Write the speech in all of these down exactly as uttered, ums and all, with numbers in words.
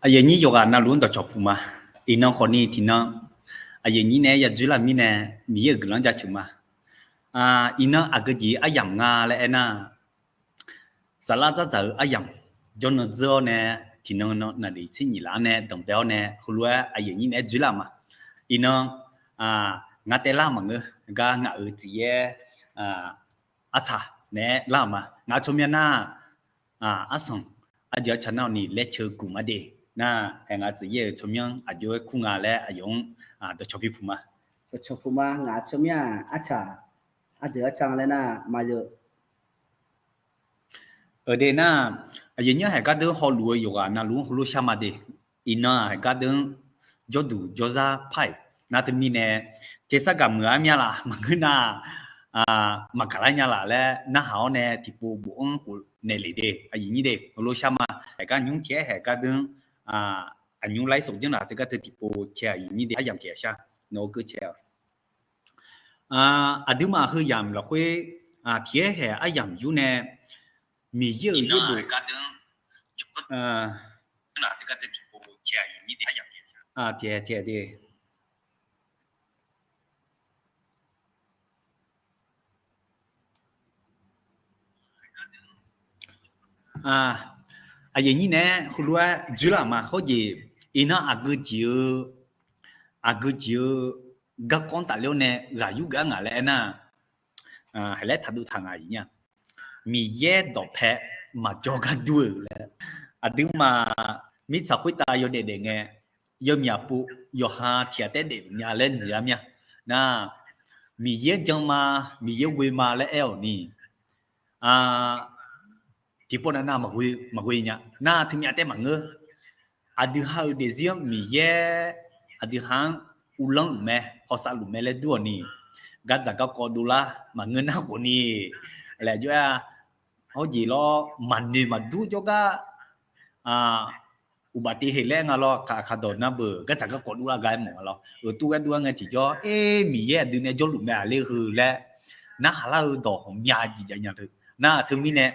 Aqyuif aqnyir yawqghaq navluf-anr dawqcawq puq ma. Iqnan khawfni tiqnan, aqyuif aqnyir naeq-aer yadzoer laf mirnae, Miqyaer-euq guiqlanq jaceuq ma. Iqnan aqgeu jeq aryamq nga laer aernar, saflar dzardzaq-eu aryamq, jawrnan dzeur-awr nae, tiqnan navluf tser nyiq laf-anr nae danqbae-awr nae heulof-aer aqyuif aqnyir naeq-aer dzoer laf ma. Iqnan, ngar taev lar maqngeur gar ngaq-euq tsuif yaer artsaq naeq-aer lar-euq ma. Ngaq-euq tsawrmyanr nar, arsanq, arjeuq arca nar-awq ni laer ceuv guq ma de. Nar-aq, ngaq-euq tsuif yaer-euq tsawrmyanr aqjox-aer kur nga laer aqyawf-anr dawqcawq bi puq ma. Dawqcawq puq ma. Ngaq-euq tsawrmyanr-aq, artsaq, arjeuq arca laer nar maqzeu. Euq de nar, aqyuif aqnyir haeq gardeur hawluf-eu yawqghaq navluf-anr heulof shar ma de. Iqnan-aq haeq gardeur-anr jawrduq jawrzar par-iq nar teumirnae, tersar gaq muiq-ar mya laf maqngeur nar, maqgaq lar nya laf laer narhaq-awr nae tiqpov bof-anr khofnaeq lef de. Aqyuif aqnyir de heulof shar ma. Haeq gar nymr tiq-aer haeq gardeur-anr, aqnymr laer sof janr laf teu gar teu tiqpov cae aqyuif aqnyir de aryamq tiq-aer shar. Nawq-eu keuv cae-awq. Aqduimaf heu yamq lafkhoer, tiq-aer haeq aryamq yur nae, Miqyaer-euq yaerbof, tiq-aer tiq-aer de. Aqyuif aqnyir naeq-aer heulof-aer dzoer laf ma. Hawr jeq, iqnan aqgeu jeq-eu, aqgeu jeq-eu garkawv-anr tafler-awr nae ghaq yur geuf-ar ngaq laer aernar, haeq laer taqdov taq ngaq-iq nya. Miqyaer dawqpae maqjawr gar dur-euq laer, aqduimaf mirtsaq khoertav yawdaef daef ngae, yawmyaq pov yawqha tiq ghaq taef daef luf nya laer noeq-ar mya. Nar, Miqyaer jan ma, Miqyaer ghoe ma laer aer-awq ni, tiqpov nav nav maqghoe nya. Nar teumyav taef maqngeur. Aqdui ha-euq daefzir-anr Miqyaer aqdui ha-anr uvlanr luf mae, hawsav luf mae laer dur-awq ni, gardzaq garkawv dovlar maqngeur nar khawf ni, laer jawr-a. Hawr jeq lawr, maqnoeq maqdur jawrgar uqbaf te heq laer nga lawr. Aqkaq dawq nar beuq gardzaq garkawv dovlar gar-aer mawf nga lawr. Euq tur ghaer dur-ar ngae tiqjawr, Aer, Miqyaer aqdui nae jawrluf mae aqler heu laer narhaq lar-eu dawq ghawqmya jeq jav nya teu. Nar teumirnae,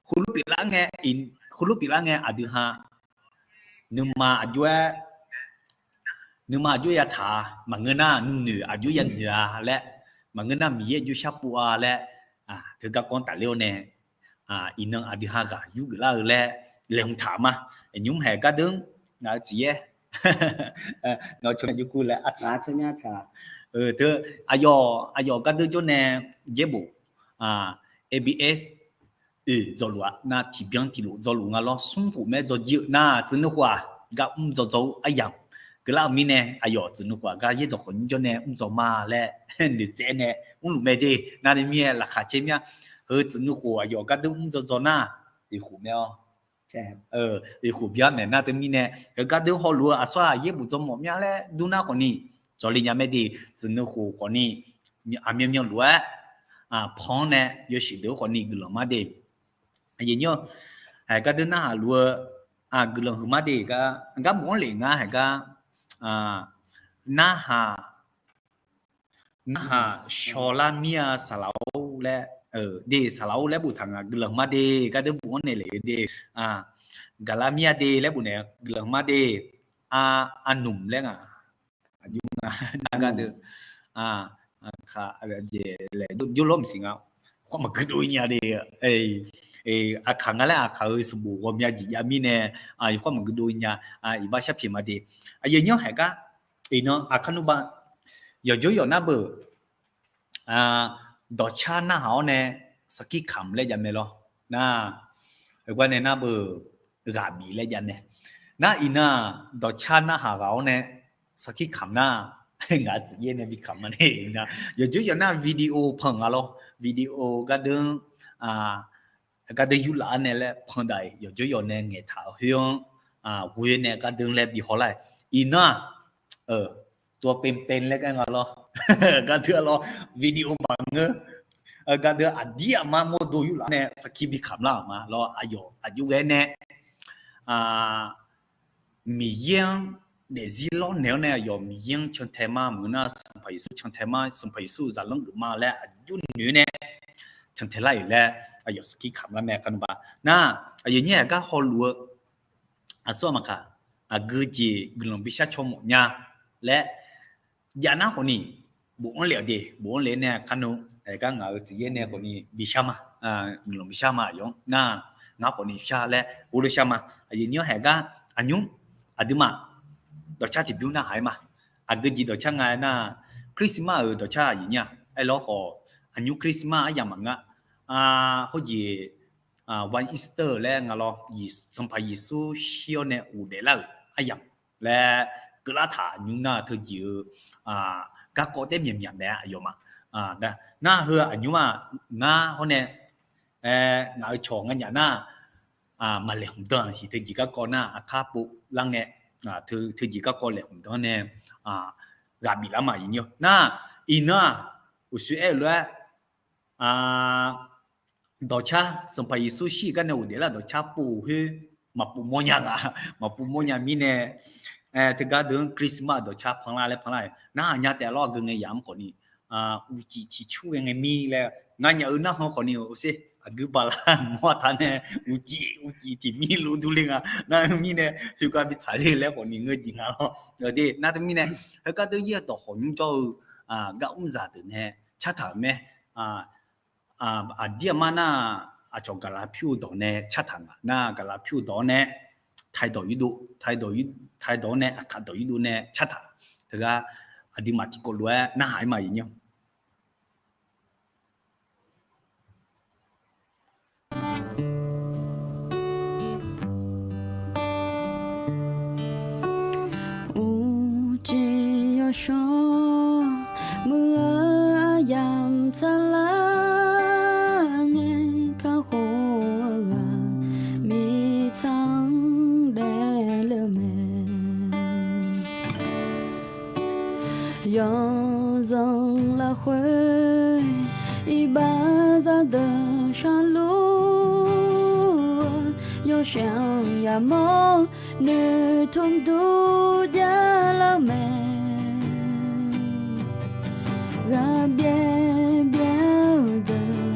heulof pyeuflar ngae, heulof pyeuflar ngae aqdui ha nuima aqjox-aer, nuima aqjox-aer yataq-a, maqngeur nar nuinoeq aqjox-aer yanoeq-a laer, maqngeur nar Miqyaer aqjox sharpov-a laer, teugar kawv-anr tafler-awr nae, iqnan aqdui ha ghaq yurgeuf lar-eu laer laeqhmq taq ma. Nymr haeq gardeur-anr ngaq-eu tsuif yaer, ngaq-eu tsawrmyanr jawrkur laer artsaq, teu, aqyawf, aqyawf gardeur jawr nae yaerbof, ABS oe dzawluf-a nar tiqbyan tiqlof dzawluf nga lawr. Smr khof mae dzaw jir-eu nar tsuif nuikhof-aq gar mr dzaw dzaw-eu aryamq geuflar-euq mirnae, aqyawf tsuif nuikhof-aq gar yaerdawq khawf nymr jawr nae mr dzaw ma laer noeqtsaev nae mrluf mae de. Nar ni mir-aer laqkhaq caer mir-a. Heu tsuif nuikhof aqyawf gardeur mr dzaw dzaw nar, oekhof mae-awr, oekhof bya maeq nar teumirnae, heu gardeur hawluf-eu aqsur-aq yaerbof dzaw mawf mya laer dur nar khawf ni, dzawle nya mae de. Tsuif nuikhof khawf ni, aqmyanmyan lof-aer pan-anr nae yawshuif deuq-eu khawf ni guiqlanq ma de. Aqyuif aqnyir-awr, haeq gardeur narhaq luf-eu guiqlanq huiqma de gar, gar bof-anr lef ngar haeq gar, narhaq, narhaq shawlar mir-a saqlaq-or laer, de saqlaq-or laer boftaq nga guiqlanq ma de. Gardeur bof-anr naeq lef-eu de, gaqlar mir-a de laer bof naeq guiqlanq ma de. Arnmq laer nga, aqjox nga nar gardeur, aqkaq, jawrlawr maqsiq nga, yawkhar maqgui dov nya de. Aqkaq nga laer aqkaq-euq sanqbof ghawqmya jeq jav mirnae, yawkhar maqgui dov nya. Iqbax sharpyaeq ma de. Aqyuif aqnyir-awr haeq gar, iqnan aqkar nmrba, yawqjawr yawq nar beuq, dawqcar narhaq-awr nae sarkir kamq laer jav mae lawr. Nar, heugar nae nar beuq, ghaq bif laer jav mae. Nar iqnan-aq dawqcar narhaq ghaq-awr nae sarkir kamq nar, ngaq-euq tsuif yaer nae bi kamq ma nae. Yawqjawr yawq nar video pan nga lawr. Video gardeur-anr, gardeur yurlaf-ar nae laer pan daq-iq yawqjawr yawq nae ngaeqtaq-eu khoer-anr, ghoe nae gardeur laer bi hawlar-iq. Iqnan-aq, tov-a penpen laer gar nga lawr. Gardeur-a lawr, video maqngeur. Gardeur aqdir aqmar mawrdo yurlaf-ar nae sarkir bi kamq lar-euq ma lawr. Aqyawf aqjox ghae nae Miqyaer-anr daefzir lawrnaeq-awr nae aqyawf Miqyaer-anr cantae ma, maqngeur nar Sanqpaq Yeqsur cantae ma, Sanqpaq Yeqsur zaqlanr geuf ma laer aqjox noeq-aer nae cantae lar-iq laer, aqyawf sarkir kamq lar mae kar nmrba. Nar, aqyuif aqnyir haeq gar hawluf-eu Aqsur aqmaq kaq, aqgeu jeq guiqlanq bishar caw mawf nya laer jav nar khawfni, bofanr lef-awq de, bofanr lef nae kar nmr, aergar ngaq-euq tsuif yaer nae khawfni bishar ma, guiqlanq bishar ma, aqyawf-anr nar, ngar khawfni shar laer ghovlov shar ma. Aqyuif nyir-anr haeq gar, aqnymr, aqduimaf dawqcar tiqbymr narhaq-aer ma. Aqgeu jeq dawqcar nga aernar, Christmas-euq dawqcar aqyuif nyir-aq, aerlawr khawf, aqnymr Christmas aryamq maqngeur, khoerjeq, One Easter laer nga lawr, Sanqpaq Yeqsur shir-awr nae ghofdaef lar-euq aryamq laer keuvlar taq aqnymr nar teujeq-eu garkawv taer myaqmyaq mae aqyawfmaf. Nar heu aqnymr-aq, ngar hawr nae, ngaq-euq cawq nganyaf nar, maqlaeqhmq dan-aq siq, teujeq garkawv nar aqkar pov lar ngae, teujeq garkawv laeqhmq dan-anr nae ghaq biflar ma, aqyuif nyir-awr. Nar, iqnan-aq, uqshoe aer-eu lof-aer, dawqcar, Sanqpaq Yeqsur shir-euq gar nae ghofdaef lar dawqcar pov-euq khoer maqpov mawrnya nga, maqpov mawrnya mirnae, teugar deuq-anr Christmas dawqcar panlar laer panlar-aer narhaq nya taef lawr, aqgeu ngae yamq-anr khawfni, uqcif ciqcur ghae ngae mir laer nganyaf-eu narhaq khawfni, orsher aqgeu baqlar mawr-a taq nae, uqcif uqcif tiq mir lov durler nga. Nar-eu mirnae, khoergar bi tsaqler laer khawfni ngeur jeq nga lawr. Nar teumirnae, heugar deuq yaer dawq khawf nymr jawr-eu gar mrzaq deuq nae cartaq-euq mae. Aqdir aqmar nar, aqcawq gaqlaq pyur-eu dawq nae cartaq nga nar, gaqlaq pyur-eu dawq-awr nae, taiq dawq yurdov, taiq dawq yur, taiq dawq-awr nae aqkaq dawq yurdov nae cartaq. Teugar aqduimaf tiqkawv lof-aer narhaq-aer ma, aqyuif nyir-awr. Uqcif yawshawr muiq-eu aryamq tsaqlar ngae, kakhof-eu ghaq mirtsaq-anr daefle-eu mae. Yawzanq lafkhoer iqbax zaqdeuq sharluf-eu, yawshaef-anr yamawr noeqtmq dur javlar-eu mae. Ghaq byaer byaer-eu deuq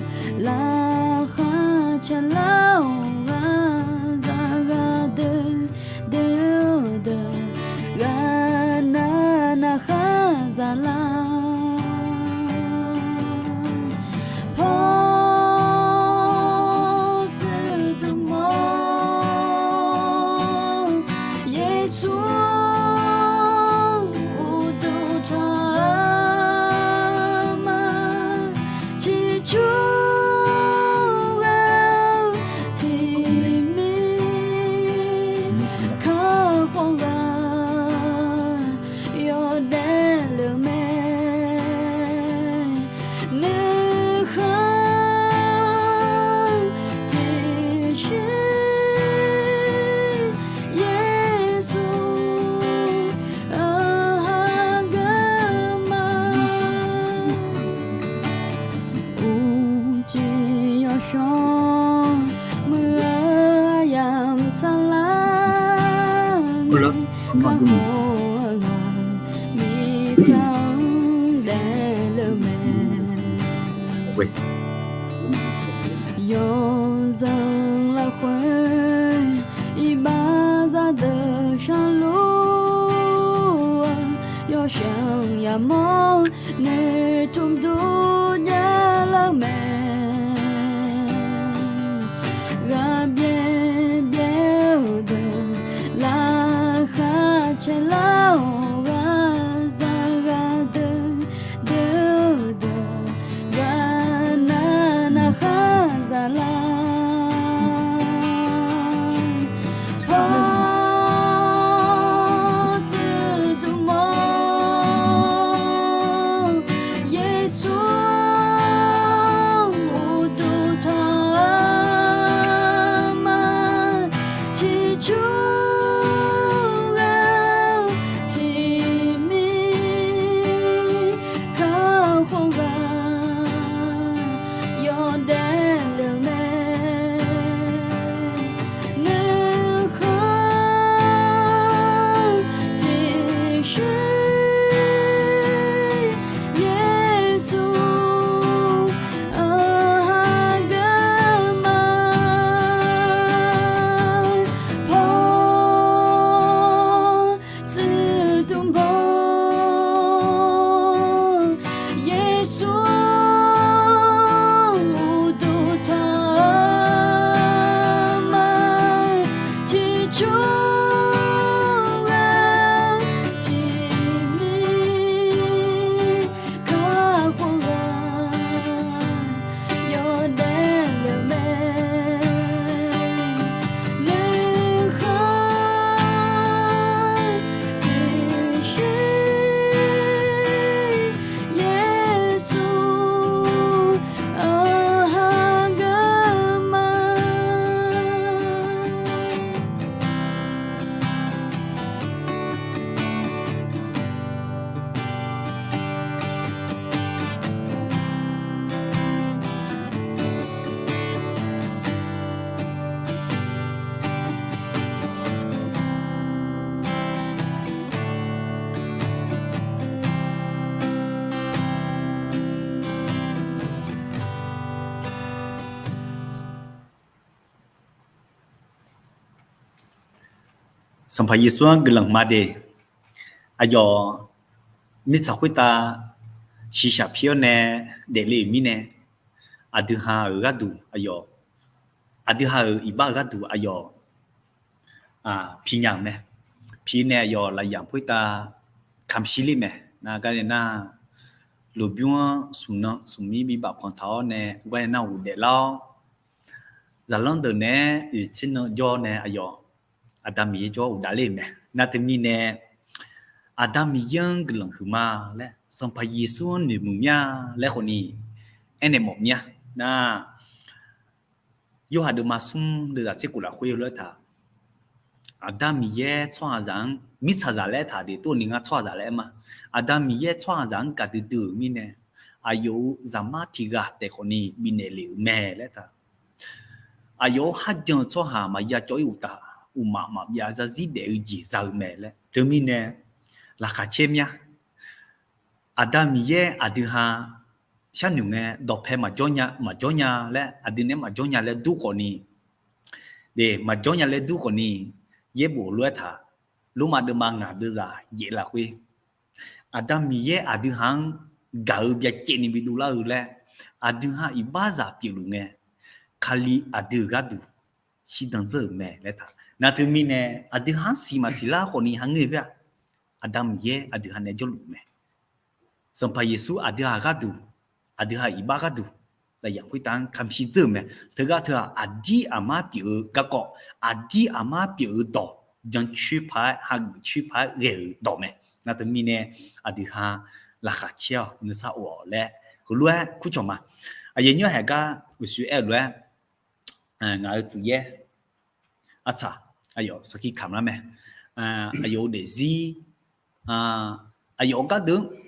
laqkhaq caelar-awq, ghaq zaq ghaq deuq deuq-eu deuq, ghaq nav nav khar zaqlar. Paw tsuif dmq-awr, Yeqsur uqduq tanq-eu ma. Ciqcur ghae-eu tiqmir kakhof ghaq yawdaef le-eu mae. Nuikhanr tiqshir Yeqsur-anr hageuf ma. Uqcif yawshawr muiq-eu aryamq tsaqlar ngae, kakhof-eu ghaq mirtsaq-anr daefle-eu mae. Yawzanq lafkhoer iqbax zaqdeuq sharluf-eu, yawshaef-anr yamawr noeqtmq dur javlar-eu mae. Ghaq byaer byaer-eu deuq laqkhaq caelar Sanqpaq Yeqsur-anr guiqlanq ma de. Aqyawf mirtsaq khoertav shiqshaq pir-awr nae daefle-euq mirnae, aqdui ha-euq gharduq aqyawf, aqdui ha-euq iqbax-euq gharduq aqyawf pi nya-euq mae. Pi nae aqyawf lafyaq khoertav kamq shir ler mae. Nar gar nae nar, lmqbymr-anr smq nan smq mir bi bafpanq taq-awr nae gar nae nar ghofdaef lar-awr, zaqlanr deuq naeq-aer oeq tser nan jawr nae aqyawf Aqda Miqyaer jawr-awr ghofdaef ler-euq mae. Nar teumirnae Aqda Miqyaer-anr guiqlanq huiqma laer, Sanqpaq Yeqsur-anr noeqmuiq mir-a laer khawfni aernaeq mawf mir-a. Nar Yorhaq deuvma smr deuvzaq tser khof lafkhoer lof-aer taq, Aqda Miqyaer tsawrhaqzaq-anr, mirtsaqzaq laer taq de tov ni ngar tsawrhaqzaq laer aer ma. Aqda Miqyaer tsawrhaqzaq-anr gaqdui dui-euq mirnae, aqyawf-euq zaqmar tiq ghaq taef khawfni bifnaeq lef-euq mae laer taq, aqyawf-euq kharjan-eu tsawrhaq maqya cawv-ir uqtaf, uqmaf maqbyav zarzir daef-eu jeq za-eu mae laer. Teumirnae laqkhaq caer mir-a. Aqda Miqyaer aqdui ha sharnoeq ngae dawqpae maqjawr nya, maqjawr nya laer, aqdui naeq-aer maqjawr nya laer dur khawfni, de, maqjawr nya laer dur khawfni, yaerbof lof-aer taq, Lormav deuvma ngaq deuvzaq yaef lafkhoer, Aqda Miqyaer aqdui ha-anr gaq-eu byacaevni bidov lar-eu laer, aqdui ha iqbaxzaq pyeufluf ngae, Kali aqdui-euq gharduq shirdan dzeur-euq mae laer taq. Nar teumirnae aqdui ha-anr siq maqsiq lar khawfni ha ngeur-eu khoer-aq, Aqda Miqyaer aqdui ha nae jawrluf mae. Sanqpaq Yeqsur aqdui ha gharduq, aqdui ha iqbax gharduq, lafyaq khoertav-anr kamq shir dzeur-euq mae. Teugar teu-aq, aqdir aqmar pyeuf-eu garkawv, aqdir aqmar pyeuf-eu dawq, jancoer paq-aer, hageuf coer paq-aer ghae-euq dawq mae. Nar teumirnae aqdui ha laqkhaq caer-awq nuisar of-awq laer heulof-aer kurcawq ma. Aqyawf nymr haeq gar uqshoe aer-eu lof-aer, ngaq-euq tsuif yaer artsaq, aqyawf sarkir kamqlar mae. Aqyawf-euq daefzir, aqyawf-euq gardeuv-anr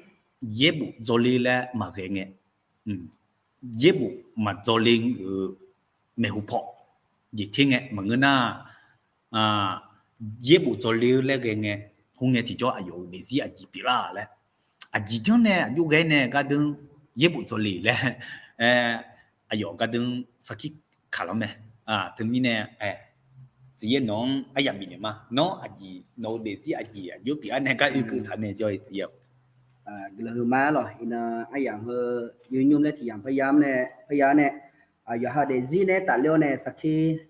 yaerbof dzawle laer maqghae ngae, yaerbof maqdzawle ngeur-eu maeqhu paw jeq ter ngae maqngeur nar, yaerbof dzawle-eu laer ghae ngae, khoerngae tiqjawr aqyawf-euq daefzir aqjeq pyeuflar laer, aqjeq janr nae aqjox ghae nae gardeuv-anr yaerbof dzawle laer, aqyawf gardeuv-anr sarkir kaqlanr mae. Teumirnae, tsuif yaer nawq-anr aryamq bifnaeq ma. Nawr aqjeq, nawq-eu daefzir aqjeq aqjox pyeuflar nae gar oekeuv taq nae jawr-eu tsuif yaer-awq. Guiqlanq huiqma-aer lawq. Iqnan aryamq heu yawnymr laer tiq yamq parya nae, parya nae, yawqha-euq daefzir nae tafler-awr nae sarkir,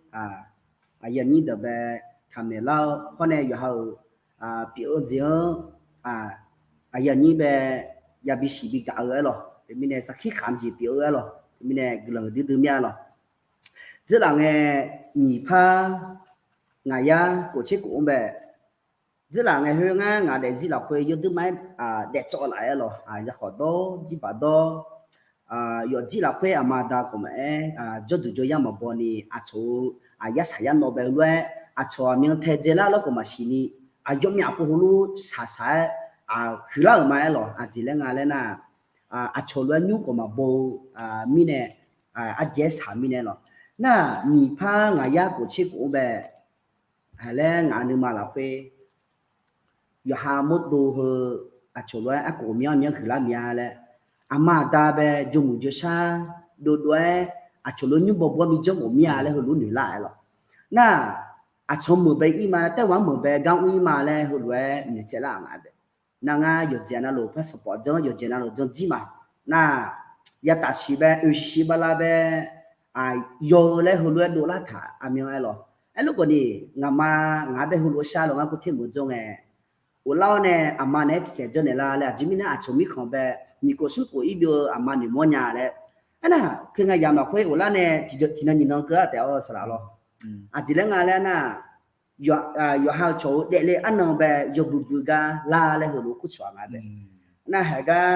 aqyuif aqnyir deuq bae taqmaeq lar-awr, hawr nae yawqha-euq pyeuf-eu jeq-anr, aqyuif aqnyir bae yabi siq bi gaq-eu aer lawq. Teumirnae sarkir khaq-eu jeq pyeuf-eu aer lawq. Teumirnae guiqlanq huiqdui dui mir-a lawq. Dzeurlaf ngae, nyiq par ngaq yar kof tser kof-anr bae, dzeurlaf ngae khoer ngar ngaq daefzir lafkhoer yawduir mar-aer daeftsawv laf-aer lawq. Yakhawf dawr, jirbaq dawr, yawfjir lafkhoer aqma aqda khawf maqaer, jawrduq jawryar maqbaw ni aqcawq-eu yarsaq yarnawv bae heulof-aer aqcawq aqmyan taedzae lar lawrkhawf maqsiq ni, aqyawfmaf pov heulof shaqshaq-aer huiqlar-euq ma aer lawq. Aqjeq laer nga laer nar, aqcawq lof-aer nymr khawf maqbaw-eu mirnae, ardzaeq-aer shaq mirnae lawq. Nar nyiq par ngaq yar kof tser kof-anr bae, haiq laer ngaq nuima lafkhoer yawqha mawrdo heu aqcawq lof-aer arkhof myanr myanr huiqlar mya laer, aqma aqda bae jawrmuiq jawrshar dovdov-aer aqcawq lof nymr bawbawr ni janrmawf mir-a laer heulof noeqlar-aer lawq. Nar aqcawq meuq bae ir ma, taerwa meuq bae gar mr ir ma laer heulof-aer noeqtsaev lar-aq nga bae. Nar ngar yawqjeq navluf passport janr, yawqjeq navluf janr jir ma. Nar yataf siq bae, oeq siq siq bala bae, yaw-eu laer heulof-aer dovlar taq aqmyan aer lawq. Aerlof khawf ni, ngaqma ngaq-anr bae heulof shar lawq ngar kur ter meuq jawr ngae, ghoflar-awr nae aqma naeq-aer tiqkhaeq janrnaeq lar laer aqjeq mirnae aqcawq mirkhanq bae nyiq kof smr kof ir byov-eu aqma noeqmawr nya laer. Aernar, keu ngaq yamq lafkhoer ghoflar nae tiqnan nyiq nan keuv-ar taef-awr saqlaq lawr. Aqjeq laer nga laer nar, yawqha-euq cawq-eu daefle arnan bae yawbui bui gar lar laer heulof kur cawq-a nga bae. Nar haeq gar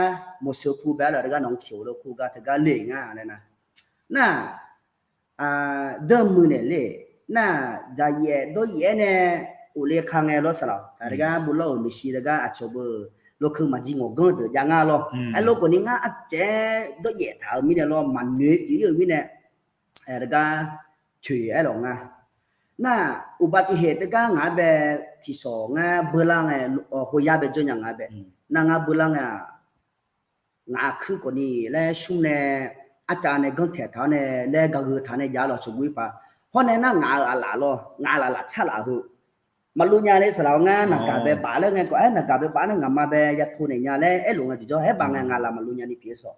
mawqsheu pu bae-ar lawq, teugar nawq-anr tiq-eu lof kur gar teugar le ngar laer nar. Nar, dawr muiq naeq le. Nar, dzaqyaef dawryaef-aer nae ghofle ka ngae lawr saqlaq-awq. Teugar buvlawr-euq maeqshi teugar aqcawq beu lawkeu maqjir ngawqganr deuq jav ngar lawr. Aerlof khawf ni ngar ardzaeq-aer dawryaef taq-euq mirnae lawr, maqnoeq pyeuf ir-euq mirnae, teugar coeq-aer lawq nga. Nar, uqbav tiq heq teugar ngaq-anr bae tiqshawq ngar beular ngae, hawya bae jawr nya nga bae. Nar ngar beular ngae-aq, ngaq-aq kuir khawf ni laer smr nae arcav nae ganrtaeq taq-awr nae laer gagheu taq nae jav-ar lawq cawqguv ir paq. Hawr nae nar ngaq-euq aqlaf lawr, ngaq-euq aqlaf tsar laf heu Maqluv nya le saqlaq-awr ngar naqgaq bae baf laer ngae khawf, aer naqgaq bae baf nar ngaqma bae ya to naeq nya laer aerlof nga tiqjawr, aer baf ngae ngaqlaf maqluv nya ni pyeuf-aer sawq.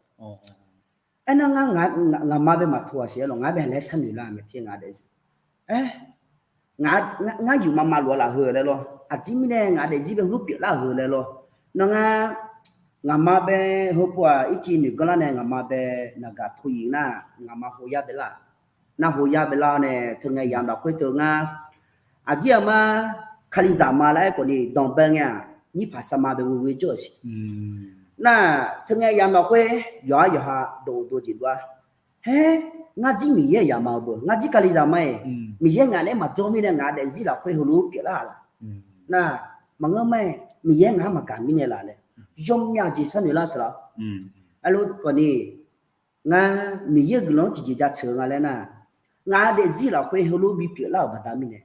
Aernar ngar, ngaqma bae maqto-aq siq aerlof ngar bae laer sharnoeq lar mae tir ngaq daefzir. Aer, ngar yuf maqma luf-a laf heu laer lawr. Aqjeq mirnae ngaq daefzir bae heulof pyeuflar-euq heu laer lawr. Nawr ngar, ngaqma bae heupov-aq ircif noeq ganrlar nae ngaqma bae naqgaq to yif nar, ngaqma hoyar bae lar. Nar hoyar bae lar-awr nae teu ngae yamq lafkhoer teu ngar, aqdir aqmar, Kalizaq ma laer aerkhawf ni danqbae ngae-aq, nyirpaq sarma bae ghoe ghoe jawr-euq siq. Nar, teu ngae yamq lafkhoer yawqha yawqha dawq uqdov jeq dov-ar. Haer, ngar jir Miqyaer yamq ma-eu beu, ngar jir Kalizaq ma-iq, Miqyaer ngaq naeq-aer maqjawr mirnae ngaq daefzir lafkhoer heulof pyeuflar-a laf. Nar, maqngeur ma-iq, Miqyaer ngaq-anr maqgaq mirnae laf laer, yawmyaq jeq sharnoeq lar saqlaq. Aerlof khawf ni, ngar Miqyaer-euq guiqlanq-anr tiqjeq jaceuq-eu nga laer nar, ngaq-euq daefzir lafkhoer heulof bipyeuf lar-euq baqda mirnae,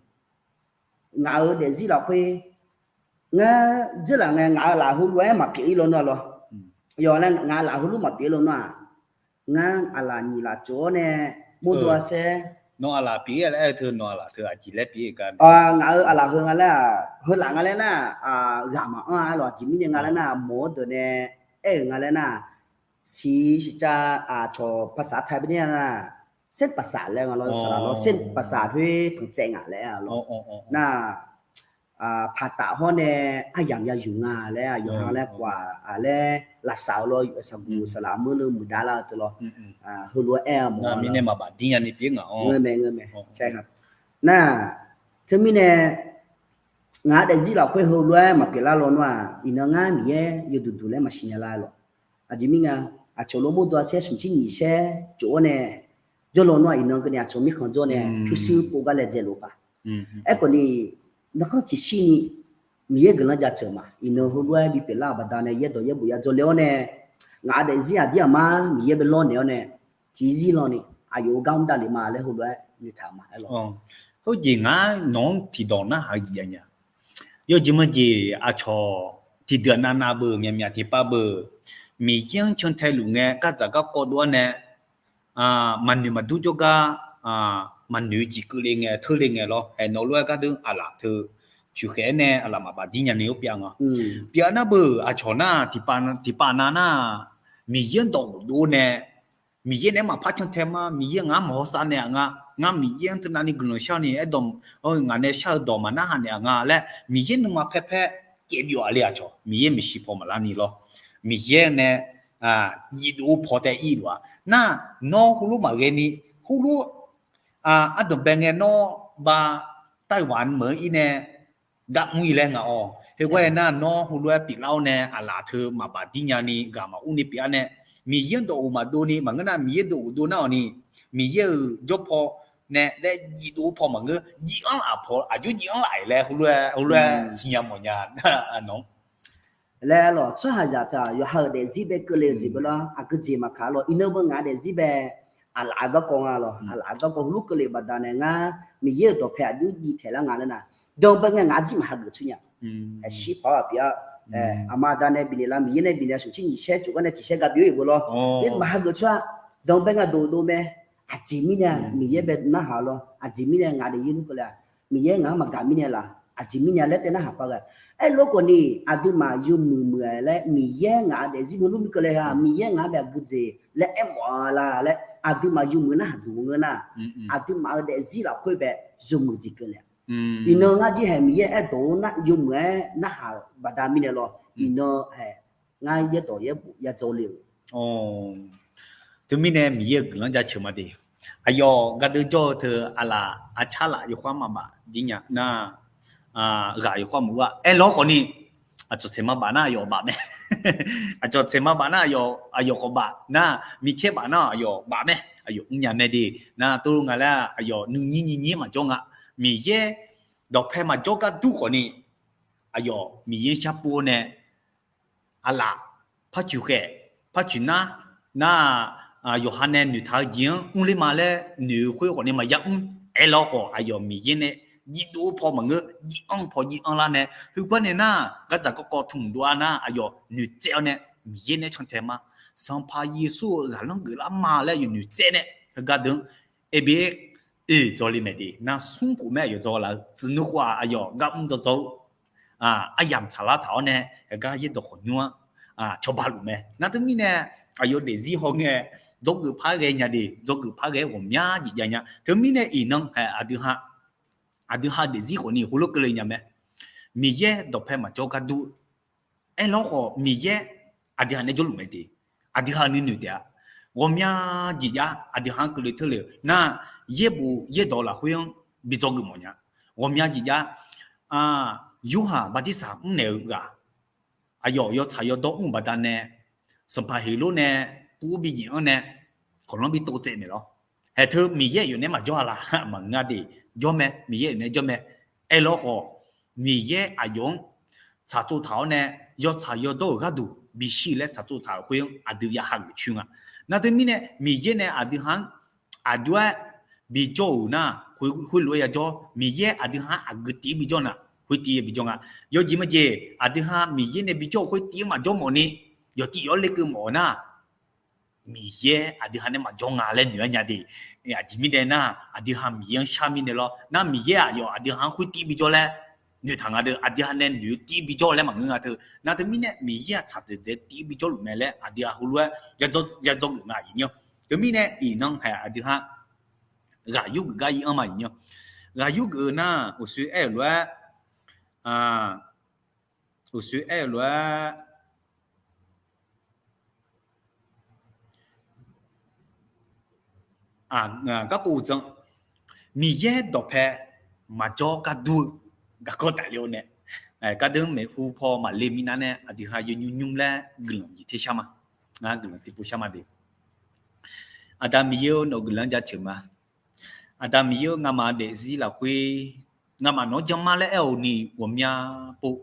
ngaq-euq daefzir lafkhoer, ngar dzeurlaf ngae ngaq-euq laf heulof-aer maqpyeuf-ir lawnmr-a lawr. Yawf laer ngaq-euq laf heulof maqpyeuf-ir lawnmr-aq, ngar aqlaf nyiq laf tsof-awr nae mawrdo arsaer, nawq aqlaf pyeuf-ir laer aer-eu teu nawq aqlaf teu aqjeq laer pyeuf-ir gar, ngaq-euq aqlaf heu nga laer-aq, heu laf nga laer nar, ghaq maqanr-a aer lawq. Aqjeq mirnae nga laer nar, mawq-awr deuq nae aer-euq nga laer nar, siq siqcav aqcawq paqsaq taq beni nar, เส้นประสาท laer nga lawr, saqlaq lawr, เส้นประสาท khoer tanqtsaev ngaq laer-a lawr. Nar, paqtaf hawr nae aryamq ya yuq nga laer, aqyawf ha laer kawf-aq laer lafsaf-eu lawr, saqguq saqlaq meuq leu muiqdav lar-eu teu lawr. Heulof-aer aer-a mawf-a mirnae maqbaf dir nya ni pyeuf ngaq-awr. Ngeur mae, ngeur mae. Nar, teumirnae ngaq-euq daefzir lafkhoer heulof-aer maqpyeuf lar lawnmr-aq, iqnan ngar Miqyaer yawduq duq laer maqsiq nya lar lawq. Aqjeq mirnae, aqcawq lawr mawrdo arsaer smq tser nyiq saer tsof-awr nae jawr lawnmr-aq, iqnan keuvni aqcawq mirkhanq jawr nae pyurshuir pov gar laedzae lof paq. Aerkhawf ni, narkhanr tiqshir ni Miqyaer guiqlanq jaceuq ma. Iqnan heulof-aer bipyeuf lar-euq baqda nae yaerdawq yaerbof ya dzawle-awr nae, ngaq-euq daefzir aqdir aqmar Miqyaer bae lawrnaeq-awr nae, tiqzir lan ni aqyawf-euq gar mr davlef ma laer heulof-aer noeqtaq ma aer lawq. Heujeq ngar nawq-anr tiqdawq narhaq-eu jeq jav nya. Yawjeq maqjeq aqcawq tiqdeuq navnav beu myaqmyaq tiqpav beu, Miqyaer-anr cantae luf ngae gardzaq garkawv dov-awr nae, maqnoeq maqdur jawrgar, maqnoeq jeq keuvle ngae teurle ngae lawr. Haeq nawq lof-aer gardeur aqlaf teu coeqkhaeq-aer nae aqlaf maqbaf dir nya ni-awr pyav nga. Pyav nar beu aqcawq nar tiqpav nav nar, Miqyaer-anr dawq ghofdov nae, Miqyaer nae maqpar cantae ma, Miqyaer ngaq-anr maqhawsav naeq-aq nga, ngar Miqyaer-anr teunav ni guiqlanq shar ni aerdawq, ngaq nae shar-eu dawq maqnarhaq naeq-aq nga laer Miqyaer nuima paerpaer caevbyov-aq le aqcawq. Miqyaer maeqshi paw maqlar ni lawr. Miqyaer nae jiqdov-eu paw tae ir lof-a. Nar, nawr heulof maqghae ni, heulof, ardanqbae ngae nawr ba Taiwan meuq-anr ir nae gar mr-ir laer ngaq-awq. Heugar aernar, nawr heulof-aer pyeuflar-awr nae aqlaf teu maqbaf dir nya ni ghaq maqur ni pyeuf-a nae, Miqyaer-anr dawq ghofmaf dov ni maqngeur nar, Miqyaer dawq ghofdov nar-awq ni, Miqyaer-euq jawrpaw nae laer jiqdov-eu paw maqngeur, jiv-anr laf paw aqjox jiv-anr laf-iq laer heulof-aer siqnya mawfnya nawq laer lawq. Tsawrhaqzaq teu-aq yawqha-euq daefzir bae keuvle-eu jeq bae lawr, aqgeujeq maqkaq lawr. Iqnan beu ngaq daefzir bae aqlaf-eu garkawv nga lawr. Aqlaf-eu garkawv heulof keuvle-eu baqda nae ngar Miqyaer-euq dawqpae aqjox jiv taeq lar nga laer nar, danqbae ngae ngaq jir maqhageuf tsur nya. Shir paq-awr aqpyeuf-a, aqma aqda nae bifnaeq lar, Miqyaer nae bifnaeq-a, smq tser nyiq saer tsof gar nae tiq saer ga byov-ir-euq beu lawr. Nar maqhageuf tsur-a. Danqbae ngae dov dov mae. Aqjeq mirnae Miqyaer bae narhaq lawr. Aqjeq mirnae ngaq daefzir luf keuvle-aq, Miqyaer ngaq-anr maqgaq mirnae laf, aqjeq mirnae laer taev narhaq paq ghae. Aerlof khawf ni, aqduimaf yawmuiq muiq-aer laer Miqyaer ngaq-euq daefzir bae luf mir keuvle-a, Miqyaer ngaq-anr bae aqgeujeq laer aermawf-a la laer aqduimaf yawmuiq narhaq duq ngeur nar, aqduimaf-euq daefzir lafkhoer bae yawmuiq jeq keuvle-a. Iqnan ngar jir haeq Miqyaer aerdawq-eu nar yawmuiq-aer narhaq-euq baqda mirnae lawr. Iqnan haeq ngar yaerdawq yaerbof ya dzawle-euq. Teumirnae Miqyaer-euq guiqlanq jaceuq ma de. Aqyawf gardeur jawr-eu teu aqlaf aqcar laf yawkhav maqbaf jir nya nar, ghaq yawkhav maqur-a. Aerlawr khawf ni, aqcawq tsaeq maqbaf nar aqyawf baf mae. Aqcawq tsaeq maqbaf nar aqyawf khawf baf nar, micaer baf nar aqyawf baf mae. Aqyawf mrnya mae de. Nar tov nga laer aqyawf nuinyir nyinyir maqjawr nga. Miqyaer dawqpae maqjawr gar dur khawf ni, aqyawf Miqyaer sharpov nae aqlaf par coeqkhaeq, par coeq nar, nar, yawqha nae noeqtaq-eu jeq-anr mrler ma laer noeq-eu khoer khawf ni maqya mr. Aerlawr khawf aqyawf Miqyaer nae jiv dov-eu paw maqngeur, jiv anr paw jiv anr lar nae, heugar nae nar, gardzaq garkawv tmq dov-a nar, aqyawf noeqtsaev-awr nae Miqyaer nae cantae ma. Sanqpaq Yeqsur-euq zaqlanr geuflar ma laer aqyawf noeqtsaev nae, heugar deuq-anr, Eqbeq-aer oe dzaw le mae de. Nar smr khof mae aqyawf dzaw laf-eu tsuif nuikhof-aq aqyawf gar mr dzaw dzaw-eu aryamq tsaqlar taq-awr nae, heugar yaerdawq khawqnymr-anr cawba luf mae. Nar teumirnae aqyawf daefzir hawngae dzawgeuf par ghae nya de, dzawgeuf par ghae-aer ghawqmya jeq jav nya. Teumirnae iqnan haeq aqdui ha, aqdui ha daefzir khawfni heulof keuvle nya mae. Miqyaer dawqpae maqjawr gar dur-eu aerlawr khawf Miqyaer aqdui ha nae jawrluf mae de. Aqdui ha nuinoeq taef-a. Ghawqmya jeq jav aqdui ha-anr keuvle teurle-euq nar, yaerbof yaerdawq lafkhoer-anr bi dzawgeuf mawf nya. Ghawqmya jeq jav Yorhaq bartirsaq mrnaeq-eu ghaq, aqyawf yawtsaq yawdawr mr-euq baqdanae, Sanqpaq Heqlor nae kuv bi nyaef-anr nae, kawqlanr bi tov tsaev maeq lawr. Haeq teu Miqyaer aqyawf nae maqjawr-a laf maqngeur de. Jawr mae, Miqyaer aqyawf nae jawr mae. Aerlawr khawf, Miqyaer aqyawf-anr tsaqtsov taq-awr nae, yawtsaq yawdawr-euq gharduq bishir laer tsaqtsov taq-euq khoer-anr aqdui ya hageuf coer nga. Nar teumirnae Miqyaer nae aqdui ha-anr aqjox-aer bijawr-euq nar, khoerlof-aer yajawr. Miqyaer aqdui ha-anr aqgeu tiv-ir bijawr nar, khoer tiv-ir bijawr nga. Yawjeq majeq aqdui ha Miqyaer nae bijawr-euq khoer tiv-ir maqjawr mawfni, yawtiv yawf-awr lekeuv mawf-eu nar, Miqyaer aqdui ha nae maqjawr nga laer noeq-aer nya de. Aqjeq mirnae nar, aqdui ha Miqyaer-anr shar mirnae lawr. Nar Miqyaer aqyawf aqdui ha-anr khoer tiv-ir bijawr laer noeqtaq nga deuq, aqdui ha nae noeq-eu tiv-ir bijawr laer maqngeur nga teu. Nar teumirnae Miqyaer-aq tsaq dzaeq dzaeq tiv-ir bijawr luf mae laer aqdui ha heulof-aer ya dzawgeuf nga iq nyar. Teumirnae iqnan haeq aqdui ha ghaq yurgeuf gar ir-anr ma iq nyar. Ghaq yurgeuf-eu nar, uqshoe aer-euq lof-aer, uqshoe aer-euq lof-aer, garkawv uqdzan, Miqyaer dawqpae maqjawr gar dur-eu garkawv tafler-awr nae, gardeuv maeqhu paw maqle minav nae aqdui ha yawnymr nymr laer guiqlanq jeq ter shar ma. Ngar guiqlanq tiqpov shar ma de. Aqda Miqyaer-eu, nawq-eu guiqlanq jaceuq ma. Aqda Miqyaer-eu, ngamaf daefzir lafkhoer ngamaf nawq-anr janma laer aer-awq ni ghawqmya pov,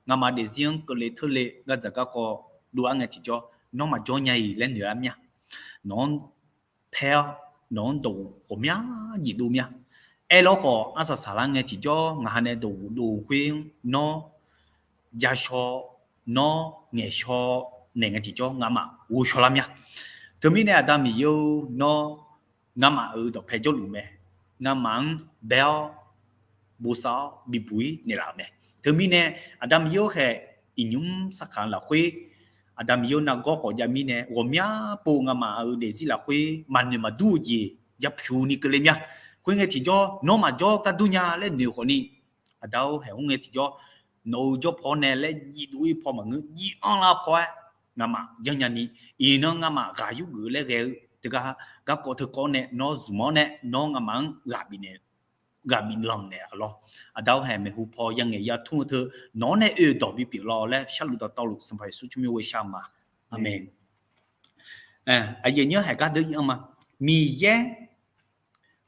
ngamaf daefzir-anr keuvle teurle gardzaq garkawv dov-ar ngae tiqjawr, nawr maqjawr nya-iq laer noeq-ar mir-a. Nawq-anr paer-awr, nawq-anr dawqghof ghawqmya jeq dov mir-a. Aerlawr khawf arsaq saqlar ngae tiqjawr ngaq ha nae dawqghof dov khoer-anr nawr jashaw, nawr ngaeqshaw naeq ngae tiqjawr ngamaf ghovshaw lar mir-a. Teumirnae Aqda Miqyaer-eu, nawr ngamaf-euq dawqpae jawrluf mae. Ngamaf-anr bae-awr bosav-awr bibuq-ir naeqlaf-euq mae. Teumirnae Aqda Miqyaer-eu khaeq, iqnymr sarkaq lafkhoer Aqda Miqyaer-eu nargawr khawf jav mirnae ghawqmya pov ngamaf-euq daefzir lafkhoer maqnoeq maqdur-eu jeq yapyuq ni keuvle mir-a. Khoerngae tiqjawr nawr maqjawr gar dur nya laer noeq khawfni, Aqda-or, haeq mr ngae tiqjawr nawq-eu jawr paw nae laer jiv dov-ir paw maqngeur, jiv anrlar paw-aer ngamaf janrnya ni, iqnan ngamaf ghaq yurgeuf laer ghae-eu teugar garkawv teukawv nae nawr zmq-awr nae nawr ngamaf-anr ghaq bifnaeq ghaq biflanq naeq-a lawr. Aqda-or, haeq maeqhu paw yangaeq yatmr-eu teu nawq-anr nae oe-eu dawq bipyeuf lawr laer sharluf dawqtawvluf Sanqpaq Yeqsur tsawrmyanr ghoe shar ma. Aqmeq. Aqyuif aqnyir haeq gardeuv ir-anr ma. Miqyaer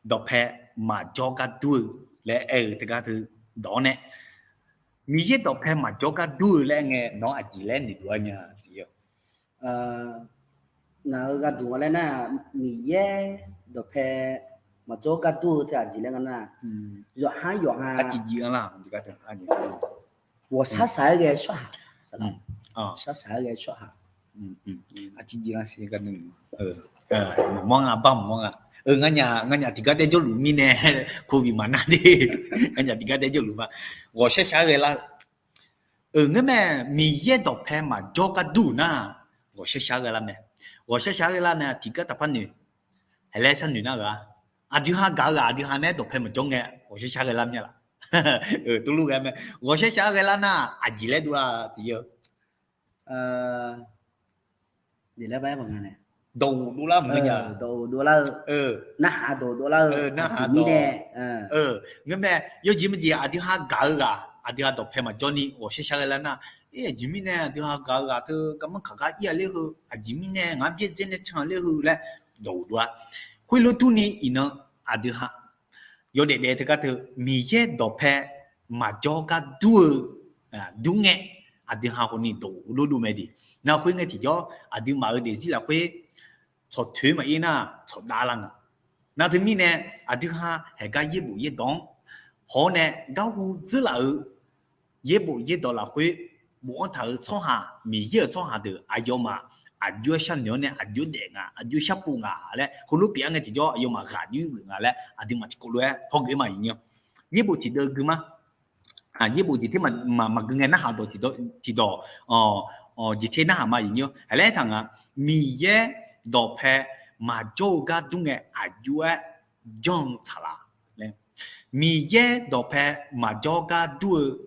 dawqpae maqjawr gar dur-eu laer aer-eu teugar teu dawq-awr nae, Miqyaer dawqpae maqjawr gar dur-eu laer aer ngae nawr aqjeq laer noeqdov-a nya siq-eu? Ngaq-euq gharduq nga laer nar, Miqyaer dawqpae maqjawr gar dur-eu teu aqjeq laer nga nar, yawqhar yawqha aqjeq jeq-anr lar, ghawqshar shaq-aer ghae-eu tsawrhaq, shar shaq-aer ghae-eu tsawrhaq. Aqjeq jeq-anr lar siq gar, maqmawr nga, bar maqmawr nga. Nganyaf tiqgar tae jawrluf mirnae, covid maqnar de. Nganyaf tiqgar tae jawrluf ma. Ghawqshar shaq-aer ghae lar-eu, ngeurmae, Miqyaer dawqpae maqjawr gar dur-euq nar, ghawqshar shaq-aer ghae lar mae. Ghawqshar shaq-aer ghae lar nae tiqgar taqpar noeq, haeq laer sharnoeq nar-euq-a. Aqdui ha gaq-eu ghaq aqdui ha nae dawqpae maqjawr ngae ghawqshar shaq-aer ghae lar mir-a laf? Tuvluv ghae mae. Ghawqshar shaq-aer ghae lar nar aqjeq laer dov-a tiqjeq-eu? Dawqghof dovlar maqngeur nya. Dawqghof dovlar-eu, narhaq dawqghof dovlar-eu, narhaq dawq. Ngeurmae, yawjeq maqjeq aqdui ha gaq-eu ghaq aqdui ha dawqpae maqjawr ni ghawqshar shaq-aer ghae lar nar, aqjeq mirnae aqdui ha gaq-eu ghaq teu garmanr kaq gar ir-a ler heu, aqjeq mirnae ngaq-anr byaerdzae nae can ler heu laer dawqghof dov-a. Khoerlof durni iqnan aqdui ha yawdaef daef teugar teu Miqyaer dawqpae maqjawr gar dur-eu, dur ngae aqdui ha khawfni dawqghof dovdov mae de. Nar khoerngae tiqjawr aqduimaf-euq daefzir lafkhoer tsawqtoeq maqir nar tsawqdav lar nga. Nar teumirnae aqdui ha haeq gar yaerbof yaerdawq-anr haw-awr nae garhu dzeurlaf-euq yaerbof yaerdawq lafkhoer bofanr taq-euq tsawrhaq, Miqyaer-euq tsawrhaq deuq aqyawfmaf aqjox-aer sharnoeq-awr nae aqjox daef nga, aqjox sharpov nga laer heulof pyeuf-a ngae tiqjawr aqyawfmaf ghaq nymr geuf nga laer aqduimaf tiqkawv lof-aer hawgeuf ma iqnyir-awr. Yaerbof tiqdeuv gui ma. Yaerbof jeq ter maqgui ngae narhaq dawq tiqdawq, jeq ter narhaq ma iqnyir-awr. Haq laer aertaq nga, Miqyaer dawqpae maqjawr-eu gar dur ngae aqjox-aer janr-eu tsaqlaq laer. Miqyaer dawqpae maqjawr gar dur-eu,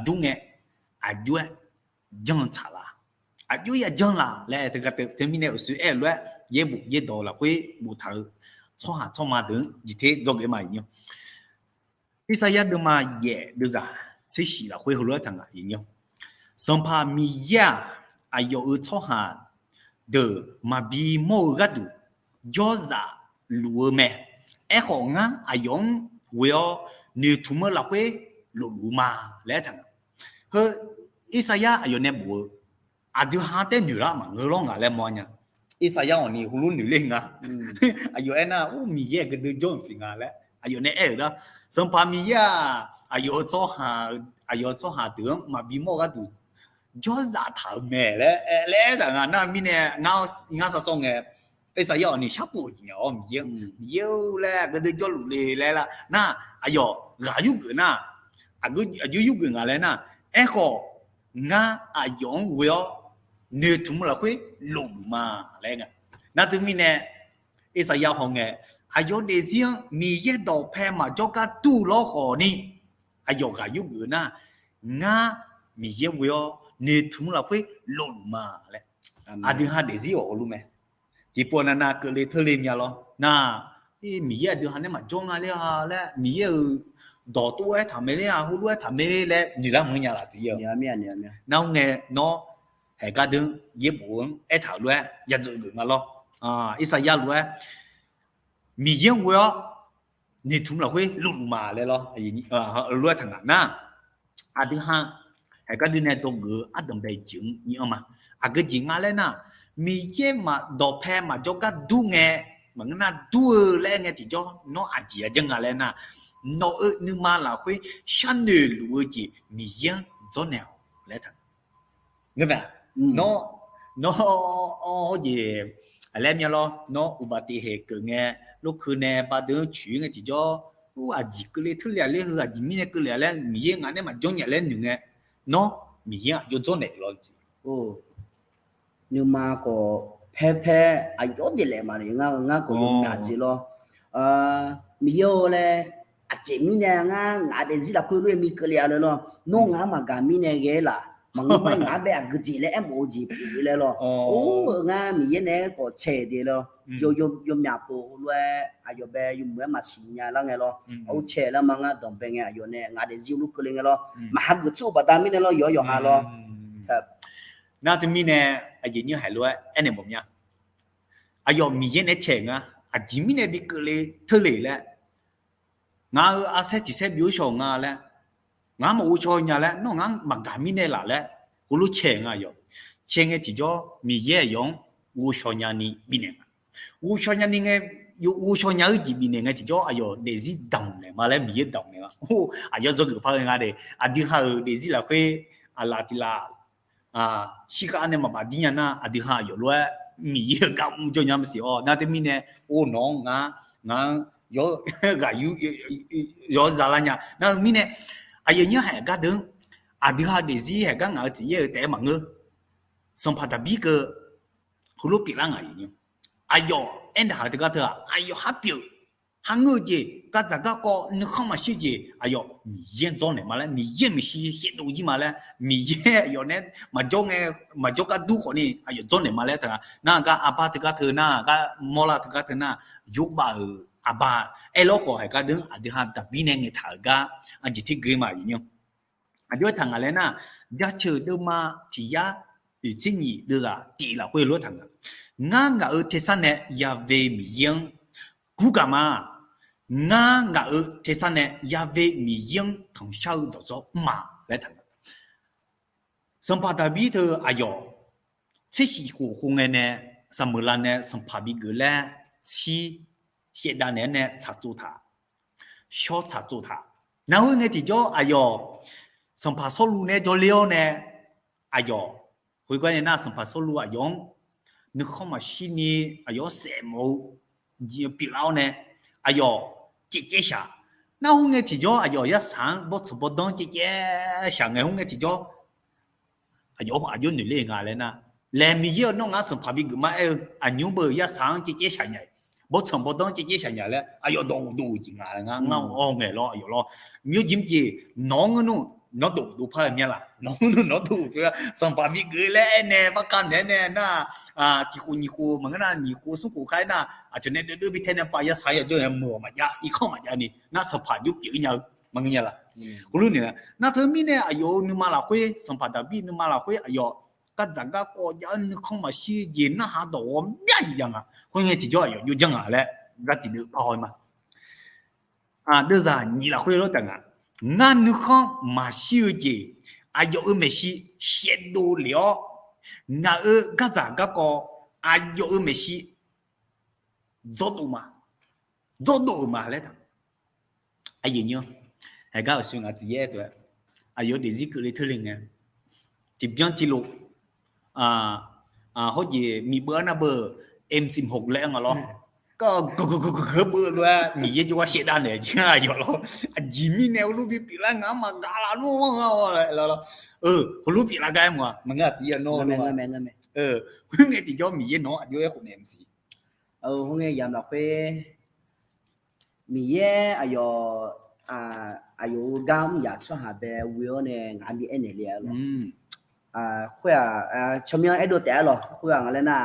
dur ngae aqjox-aer janr-eu tsaqlaq. Aqjox-aer ya janr laf laer teumirnae uqshoe aer-eu lof-aer yaerbof yaerdawq lafkhoer boftaq-euq tsawrhaq tsawrma deuq-anr jeq ter dzawgeuf ma iqnyir-awr. Irsaqyar deuvma yaef deuvzaq tsershif lafkhoer heulof-aer taq nga iqnyir-awr. Sanqpaq Miqyaer-aq, aqyawf-euq tsawrhaq deuq maqbi mawr-eu gharduq jawrzaf luf-eu mae. Aerkhawf, ngar aqyawf-anr ghoe-awr noeqtmq-eu lafkhoer lofluf-eu ma laer aertaq nga. Heu Irsaqyar aqyawf nae bof-eu aqdui ha taer noeq lar maqngeur lawr nga laer mawr nya. Irsaqyar awqni heulof noeq ler nga. Aqyawf aernar, or, Miqyaer-aq, gardeuv jawr-eu siq nga laer aqyawf nae aer-euq lar. Sanqpaq Miqyaer-aq, aqyawf-eu tsawrhaq, aqyawf-eu tsawrhaq deuq-anr maqbi mawr-eu gharduq jawrzaf taq-euq mae laer aer, laer aertaq nga. Nar mirnae ngar, ngar sar sawr ngae, Irsaqyar awqni sharpov-eu jeq nya-awr Miqyaer, Miqyaer-or laer gardeuv jawrluf le laer lar nar, aqyawf ghaq yurgeuf nar, aqjox yurgeuf nga laer nar, aerkhawf ngar aqyawf-anr ghoe-awr noeqtmq-eu lafkhoer lofluf ma laer nga. Nar teumirnae Irsaqyar hawngae, aqyawf daefzir-anr Miqyaer dawqpae maqjawr gar dur-eu lawrkhawf ni, aqyawf ghaq yurgeuf nar, ngar Miqyaer ghoe-awr noeqtmq-eu lafkhoer lofluf ma laer. Aqdui ha daefzir awq heulof mae. Tiqpov navnav keuvle teurle mya lawr nar, Miqyaer aqdui ha nae maqjawr nga ler-a laer, Miqyaer-euq dawq tov-aer taq mae ler-a, heulof-aer taq mae ler laer noeq lar maqngeur nya laf tiq-ir-awq. Nar-awr ngae nawr haeq gar deuq-anr yaerbof-anr aertaq-euq lof-aer yadzeuq geuf nga lawr. Irsaqyar lof-aer Miqyaer-anr ghoe-awr noeqtmq lafkhoer lofluf ma laer lawr, lof-aer taq nga nar, aqdui ha haeq gar deuq nae dzawgeuf-eu ardanq bae jeq-anr nyi-anr ma. Aqgeu jeq nga laer nar, Miqyaer dawqpae maqjawr gar dur ngae, maqngeur nar dur-eu laer ngae tiqjawr nawr aqjeq ya janr nga laer nar, nawq-euq nuima lafkhoer sharnoeq luf-eu jeq Miqyaer-anr dzawrnaeq-awq laer taq. Nawr, nawr, jeq laer mya lawr, nawr uqbaf tiq haeq keuv ngae, lorkeuv nae bardeuv-anr coeq ngae tiqjawr, aqjeq keuvle teurle-a ler, heu aqjeq mirnae keuvle-a laer, Miqyaer ngaq nae maqjawr nya laer noeq ngae, nawr Miqyaer aqjox dzawrnaeq lawr. Nuima khawf paer paer aqyawf daeflaef maqle ngar, ngar khawf yawmyaq jeq lawr. Miqyaer-or laer, aqjeq mirnae ngar ngaq daefzir lafkhoer lof-aer mi keuvle-a laer lawr. Nawr ngaq-anr maqgaq mirnae ghae-aer laf, maqngeur ma ngaq-anr bae aqgeu jeq laer aermawf-eu jeq pyeuf-eu laer lawr. Or, ngar Miqyaer nae aerkhawf cae de lawr. Yawmyaq pov lof-aer aqyawf bae yawmuiq-aer maqsiq nya lar ngae lawr. Aqur cae lar ma ngar danqbae ngae aqyawf nae ngaq daefzir lof keuvle ngae lawr. Maqhageuf tsawrhaq baqda mirnae lawr, yawq yawqha lawr. Nar teumirnae aqjeq nymr haiq lof-aer aernaeq mawf mya. Aqyawf Miqyaer nae cae nga, aqjeq mirnae bi keuvle teurle laer, ngaq-euq arsaer tiq saer bi ghovshaw nga laer, ngaq-anr maqghovshaw nya laer, nawr ngaq-anr maqgaq mirnae laf laer, heulof cae nga aqyawf. Cae ngae tiqjawr Miqyaer aqyawf-anr ghovshaw nyani bifnaeq nga. Ghovshaw nyani ngae, ghovshaw nya-eu jeq bifnaeq ngae tiqjawr aqyawf daefzir damqnaeq ma laer Miqyaer damqnaeq nga. Or, aqyawf dzawgeuf par-eu nga de, aqdui ha-euq daefzir lafkhoer aqlaf tiq laf shirkhav nae maqbaf dir nya nar, aqdui ha aqyawf lof-aer Miqyaer-euq gar mr jawr nya maqsiq-awr. Nar teumirnae, or, nawq-anr ngar, ngaq-anr yawr, ghaq yur, yawr za lar nya. Nar-eu mirnae, aqyawf nymr haiq gar deuq-anr, aqdui ha daefzir haiq gar ngaq-euq tsaef yaer-eu taef-aer maqngeur. Sanqpaq Daqbir keuv heulof pyeuflar ngaq-iq ni, aqyawf aernaeq haq-eu teugar teu-aq, aqyawf har pyeuf, har ngeur-eu jeq, gardzaq garkawv nuikhanr maqshir jeq aqyawf Miqyaer dzawrnaeq ma laer, Miqyaer maeqshi shaevdov jir ma laer, Miqyaer aqyawf nae maqjawr ngae, maqjawr gar dur khawfni aqyawf dzawrnaeq ma laer taq nga. Nar gar arbar teugar teu nar, gar mawrlar teugar teu nar, yawbav-euq arbar aerlawr khawf haiq gar deuq-anr aqdui ha Daqbir nae ngaeqtaq-euq gar aqjeq tergeu ma-iq ni. Aqjox-aer taq ngaq laer nar, Jaceuq deuvma tiq yar oeq tser nyiq deuvzaq tif lafkhoer lof-aer taq nga. Ngar ngaq-euq tersar nae Ya've Miqyaer-anr gurgaq ma. Ngar ngaq-euq tersar nae Ya've Miqyaer-anr tanqshar-eu dawqdzawr mr ma laer taq nga. Sanqpaq Daqbir teu aqyawf tser shif khof khof ngae nae, saqmeuqlav nae sanqpaq bigeuf laer, shir shaevdav naeq-aer nae tsaqtsov taq, shawr tsaqtsov taq. Nar khoer ngae tiqjawr aqyawf sanqpaq Sawrluv nae jawrler-awr nae, aqyawf khoergar nae nar sanqpaq Sawrluv aqyawf-anr nuikhanr maqshir ni aqyawf-anr saef mawf-eu pyeuflar-awr nae, aqyawf caevcaev shaq. Nar khoerngae tiqjawr aqyawf yarsaq-anr bawrtsanq bawrdanr caevcaev shaq ngae, khoerngae tiqjawr aqyawf aqjox noeq ler nga laer nar, laeq Miqyaer-euq nawr ngar sanqpaq bigeuf ma aer-eu aqnymr beu yarsaq-anr caevcaev shaq nya-iq, bawrtsanq bawrdanr caevcaev shaq nya laer aqyawf dawq uqdov-euq jeq nga laer ngar ngar-awr ngaeq lawr aqyawf lawr. Myawr jir mr jeq nawq-anr ngeur nmr nawr dawq uqdov par-eu mya laq, nawq-anr ngeur nmr nawr dawq uqdov-eu sanqpaq bigeuf laer aernae barkar naeq-aer nae nar, tiq khof nyiq khof maqngeur nar nyiq khof smr khof kar-aer nar aqcawq nae deuvdeur bi tae nae pav yarsaq-anr yajawr-aer meuq-awq maqjav irkanr maqjav ni nar sanqpaq jov pyeuf-ir nya-eu maqngeur nya laq. Khoerlof naeq-a nar teumirnae aqyawf-euq nuima lafkhoer sanqpaq Daqbir nuima lafkhoer aqyawf gardzaq garkawv jav-eu nuikhanr maqshir jeq narhaq dawq ghawqmya jeq jav nga. Khoerngae tiqjawr aqyawf jov janr nga laer gar tiqdeuv par haw-ir ma. Deuvzaq nyiq lafkhoer lawr taf nga. Ngar nuikhanr maqshir-eu jeq aqyawf-euq maeqshi shaevdov lef-awr, ngaq-euq gardzaq garkawv aqyawf-euq maeqshi dzawrdov ma, dzawrdov-euq ma laer taq. Aqyuif nymr, haegar-euq shu ngaq tiqyaer teu-aer, aqyawf-euq daefzir keuvle teurle ngae, tiqbyan tiqlof, hawr jeq miqbeuv arnav beu, M C Hmq laer-anr nga lawr. Gaq gaq gaq gaq gaq beuv lof-aer Miqyaer jawrgar shaevdav naeq jir aqyawf lawr. Aqjeq mirnae heulof bi pyeuflar ngaq-anr maqgaq laf lor-a lawr. Heulof pyeuflar gar-aer mq-a maqngeur-a tiqyaer nawr. Khoerngae tiqjawr Miqyaer nawq-anr aqjox-aer khofnaeq maqsiq. Khoerngae yamq lafkhoer Miqyaer aqyawf, aqyawf-euq gar mr yaf tsawrhaq bae ghoe-awr nae ngaq-anr bi aernaeq le-a lawq. Khoer-aq, tsawrmyanr aerdov taef-aer lawq. Khoer-aq nga laer nar,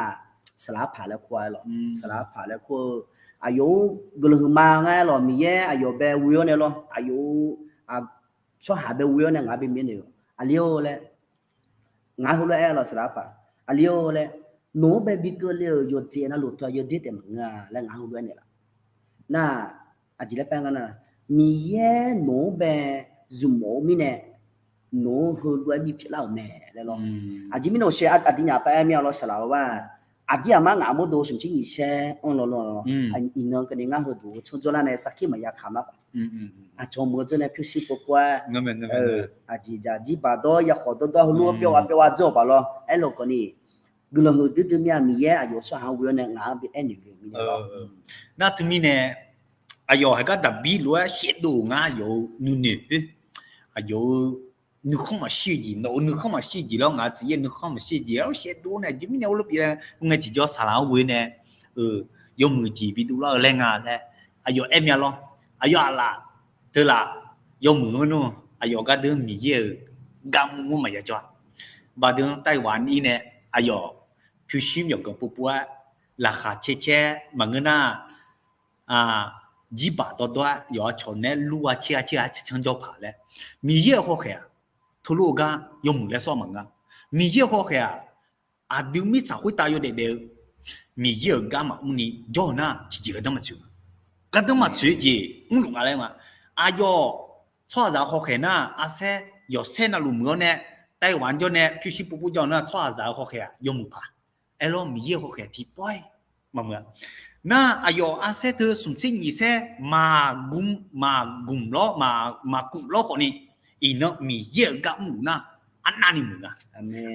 saqlaq arpaq laer kur-a lawq. Saqlaq arpaq laer kur-eu aqyawf-anr guiqlanq huiqma ngar-aer lawq. Miqyaer aqyawf bae ghoe-awr nae lawr, aqyawf-euq tsawrhaq bae ghoe-awr nae ngaq-anr bi mr naeq-eu aqli-or laer, ngaq-anr heulof-aer lawq saqlaq arpaq, aqli-or laer, nawq-anr bae bi keuvle-euq yawqjeq navluf teu-aq yawdoer taef maqngeur-a laer ngaq-anr heulof-aer naeqlaf. Nar, aqjeq laer paer nga nar, Miqyaer nawq-anr bae zmqmawf-eu mirnae nawq-anr heulof-aer bi pyeuflar-euq mae laer lawr. Aqjeq mirnae awqshae aqdui nyaf paer-aer mir-a lawr saqlaq-eu bar, aqdir aqmar ngaq mawrdo smq tser nyiq saer anr law lawr. Iqnan keuvni ngar heuduq-eu tsanr jawrlar nae sarkir maqya kaq mar paq. Aqcawq meuq-eu dzeur nae pyurshuir povpov-aer, aqjeq jaq jirbaq dawr yakhawf dawrdawr heulof-aer pyawr ghaq pyawr ghaq dzawr-euq paq lawr. Aerlawq kawfni, guiqlanq huiq duidui mir-a Miqyaer aqyawf-euq tsawrhaq-anr ghoe-awr nae ngaq-anr bi aernaeq le-euq mirnae lawr. Nar teumirnae, aqyawf haegar Daqbir lof-aer shaevdov-euq ngar aqyawf-euq nuinoeq, aqyawf-euq nuikhanr maqshir-eu jeq, nawq-euq nuikhanr maqshir-eu jeq lawr, ngaq-euq tsaef-ir nuikhanr maqshir-eu jeq lawr shaevdov nae aqjeq mirnae heulof pyeuf-a. Khoerngae tiqjawr saqlaq-anr ghoe-awr nae, yawmuiq jeq bi dovlar-eu laer nga laer aqyawf aer mya lawr. Aqyawf aqlaf teulaf yawmuiq-anr nmr, aqyawf gardeuv Miqyaer-euq gar mr mr maqya jawr-a. Baqdeuv-anr Taiwan-ir nae aqyawf pyurshuir myawqganq povpov-aer laqkhaq caer caer maqngeur nar, jirbaq dawrdawr-aer yawqha cawq naeq-aer lur-a caer-a caer-a canr jawr paq laer, Miqyaer-euq hawkhaeq-aq teulof-eu gar yawmuiq laer sawr maqnga. Miqyaer-euq hawkhaeq-aq aqdui mirtsaq khoertav yawdaef daef-eu Miqyaer-euq gar maqmr ni jawr-eu nar tiqjeq gardanr maqtsoeq. Gardanr maqtsoeq-eu jeq mrluf nga laer ma. Aqyawf tsawrhaqzaq-euq hawkhaeq nar arsaer yawqsaer navluf muiq-awr nae Taiwan jawr nae pyurshuir povpov jawr-eu nar tsawrhaqzaq-euq hawkhaeq-aq yawmuiq paq. Aerlawr Miqyaer-euq hawkhaeq tiqpawf-aer maqmuiq-a. Nar aqyawf arsaer teu smq tser nyiq saer maqgmq lawr, maqkuf lawr khawfni, iqnan Miqyaer-euq gar mrluf nar arnavni muiq nga.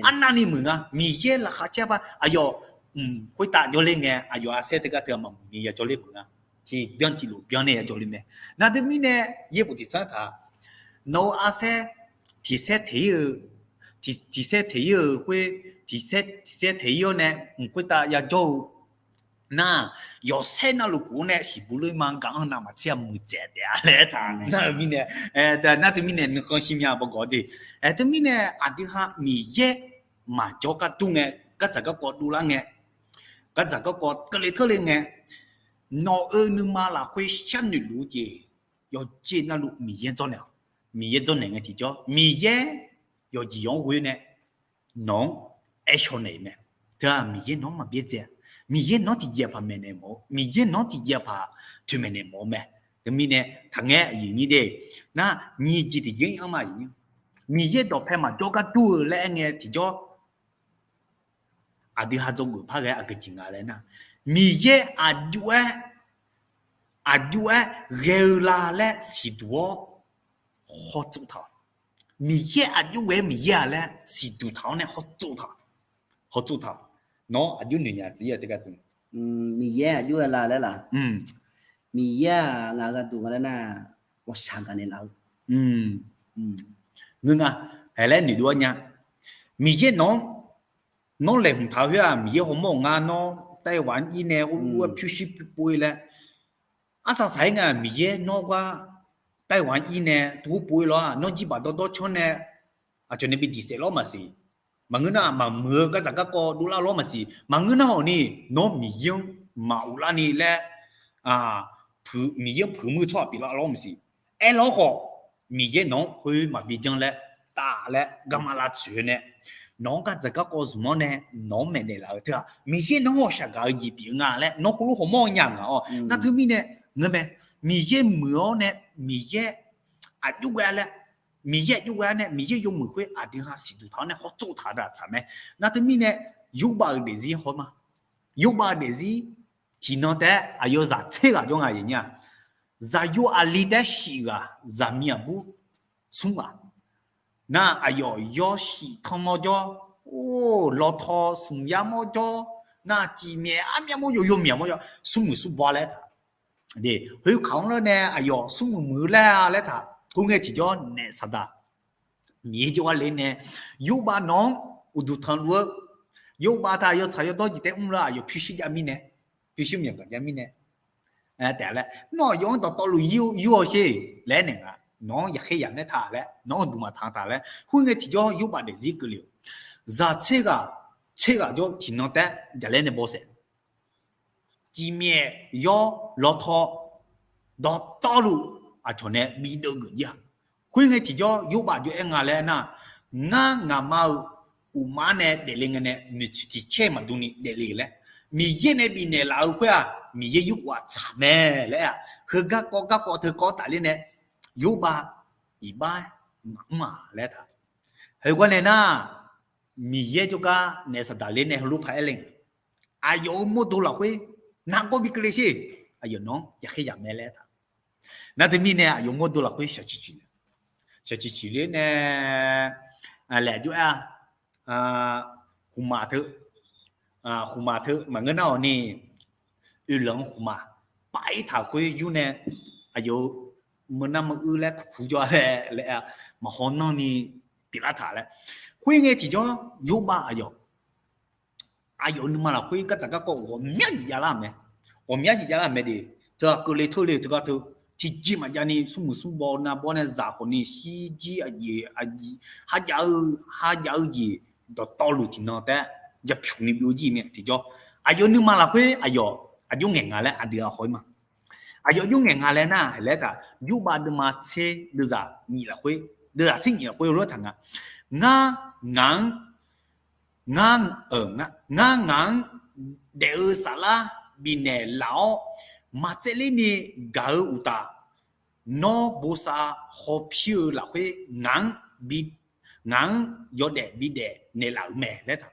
Arnavni muiq nga. Miqyaer laqkhaq caer ba aqyawf mq khoertav jawrler ngae aqyawf arsaer teugar teu maqmuiq ni ya jawrler muiq nga. Tiqbyan tiqlof byan nae ya jawrler mae. Nar teumirnae yaerbof tiqtsanr taq, nawq-euq arsaer tiqsaer teq-ir-eu, tiqsaer teq-ir-eu khoer, tiqsaer teq-ir-awr nae mq khoertav ya jawr-eu nar, yawqsaer navluf kuf-awr nae siqbuq lof-ir ma gaq-anr navmaqtser-a muiqdzaeq taef-a laer taq nar-eu mirnae, nar teumirnae nuikhanr shir mya bawgawq de. Aer teumirnae aqdui ha Miqyaer maqjawr gar dur ngae, gardzaq garkawv dovlar ngae, gardzaq garkawv keuvle teurle ngae, nawq-euq nuima lafkhoer sharnoeq luf-eu jeq yawqjeq navluf Miqyaer dzawrnaeq-awq. Miqyaer dzawrnaeq ngae tiqjawr Miqyaer yawqjeq yawq-anr ghoe nae nawq-anr aershaw naeq-euq mae. Teu-aq Miqyaer nawq-anr maqbyaerdzae-a. Miqyaer nawq-anr tiqjeq paq maeqnaeq mawf-eu, Miqyaer nawq-anr tiqjeq paq toeqmaeq naeq mawf-eu mae. Teumirnae taqngaer aqyuif nyir de, nar nyiq jeq tiqjeq-anr ma aqyuif nyir, Miqyaer dawqpae maqjawr gar dur-eu laer aer ngae tiqjawr aqdui ha dzawgeuf par ghae aqgeu jeq nga laer nar, Miqyaer aqjox-aer, aqjox-aer ghae-eu la laer siqduq-awr hawtsov taq-awq. Miqyaer aqjox ghae-aer Miqyaer-a laer siqduq taq-awr nae hawtsov taq-awq. Nawr aqjox noeq nya tsuif-ir-a teugar teu. Miqyaer aqjox-aer la laer laq? Miqyaer-aq ngaq gharduq nga laer nar, ghawqshaq gaqnaeq laf-eu. Ngeur nga, haeq laer noeqdov-ar nya. Miqyaer nawq-anr, nawr laeqhmq taq-eu khoer-aq, Miqyaer hawmawr-euq ngar nawr ไต้หวัน-anr ir nae hawrluf-aer pyurshuir pyurpov-ir laer, arsaq saq-aer nga Miqyaer nawr gar ไต้หวัน-anr ir nae tov pov-ir lawr-aq, nawr jirbaq dawrdawr canr nae aqcawq nae bi diq saef lawr maqsiq. Maqngeur nar maqmuiq-eu gardzaq garkawv dovlar lawr maqsiq. Maqngeur nar hawq ni nawr Miqyaer-anr maqghoflar ni laer, Miqyaer-anr puiq muir tsawrhaq pyeuflar lawr maqsiq. Aerlar khawf, Miqyaer nawq-anr khoer maqbi janr laer taf laer garma lavtsoeq-eu nae, nawq-anr gardzaq garkawv zmq-anr nae nawq-anr maeqnaeq laf-eu teu-aq, Miqyaer nawq-anr ghawqshaq gaq-eu jeq pyeuf nga laer nawr heulof hawmawr nya ngaq-awq. Nar teumirnae ngeur mae, Miqyaer muiq-awr nae Miqyaer aqjox ghae-a laer, Miqyaer aqjox ghae-a nae Miqyaer yawmuiq khoer aqdui ha siqduq taq-awr nae hawtsov taq-eu daq tsaq mae. Nar teumirnae Yorbav-euq daefzir haw ma. Yorbav-euq daefzir tiqnan taef-aer aqyawf zaq tser ghaq jawr nga aqyuif nya. Zaqyo aqli taef-aer shif ghaq, zaqmiq aqbur smr ghaq. Nar aqyawf yawshif tanmawr jawr, or, lawtaw smq yar mawr jawr, nar cifmyaef armyav mawr yaw yawmyav mawr jawr, smrmuiq smrbaw laer taq. Khoerkaq-anr lar nae aqyawf smrmuiq muiq-eu laer-a laer taq. Khoerngae tiqjawr naef saqdaq Miqyaer jawrgar le nae, Yorbav nawq-anr uqduq tanqluf-eu, Yorbav taq yawtsaq yawdawr jeq taef mr lar aqyawf pyurshuir jav mirnae, pyurshuir myawqganq jav mirnae taef laer, nawr aqyawf-anr dawqtawvluf yur-awq sher laer naeq nga. Nawq-anr yaqkhaer yaq maer taq laer, nawq-anr uqduq maqtanq taq laer. Khoerngae tiqjawr Yorbav daefzir keuvle-euq, zaq tser ghaq, tser ghaq jawr tiqnan taef-aer jaqlaer nae bawsaef. Cifmyaef yawr lawtaw dawqtawvluf aqcawq nae bideuv geuf jir-aq. Khoerngae tiqjawr Yorbav jawr-aer nga laer nar, ngar ngaqma-euq uqma nae daefle ngae nae noeqtsoeq tiqcaer maqdm ni daefle laer, Miqyaer nae bifnaeq laf-eu khoer-aq, Miqyaer yurkhof-aq tsaq mae laer-aq, heugar kawv gar kawv teu kawv tafler nae, Yorbav iqbax maqmr-aq laer taq. Heugar nae nar, Miqyaer jawrgar naef saqdaq ler nae heulof paq-aer le nga, aqyawf-euq mawrdo lafkhoer nargawr bi keuvle sher, aqyawf nawq-anr yaqkhaer yaq maer laer taq. Nar teumirnae aqyawf mawrdo lafkhoer shaqciq ciq, shaqciq ciq ler nae laeq jawr-aer-a, khmqmaq teu, khmqmaq teu maqngeur nar-awq ni, oeqlanq-anr khmqmaq paf-ir taq khoer yur nae, aqyawf-euq meunar meuruir laer kuqkuq jawr-a laer laer-a, maqhaw nanr ni pyeuflar taq laer. Khoerngae tiqjawr Yorbav aqyawf aqyawf-euq nuima lafkhoer gardzaq garkawv ghawqmya jeq javlar-euq mae. Ghawqmya jeq javlar-euq mae de. Teu-aq keuvle teurle teugar teu, tiqjeq maqjav ni smrmuiq smrbaw navbawr nae zaq khawf ni shirjir aqjeq, kharjav-eu, kharjav-eu jeq dawqtawvluf tiqnan taef-aer japyuq ni byovjir mae tiqjawr. Aqyawf nuima lafkhoer aqyawf aqjox ngaeq nga laer aqdui-aq haw-ir ma. Aqyawf aqjox ngaeq nga laer nar laer taq, Yorbav deuvma tser deuvzaq nyiq lafkhoer, deuvzaq tser nyiq lafkhoer heulof-aer taq nga. Ngar ngaq-anr ngar, ngar ngaq-anr daef-eu saflar bifnaeq laf-awr, maqtsaevler ni gaq-eu uqtaf, nawr bosav hawpir-eu lafkhoer ngaq-anr bi, ngaq-anr yawdaef bidaef naeqlaf-euq mae laer taq.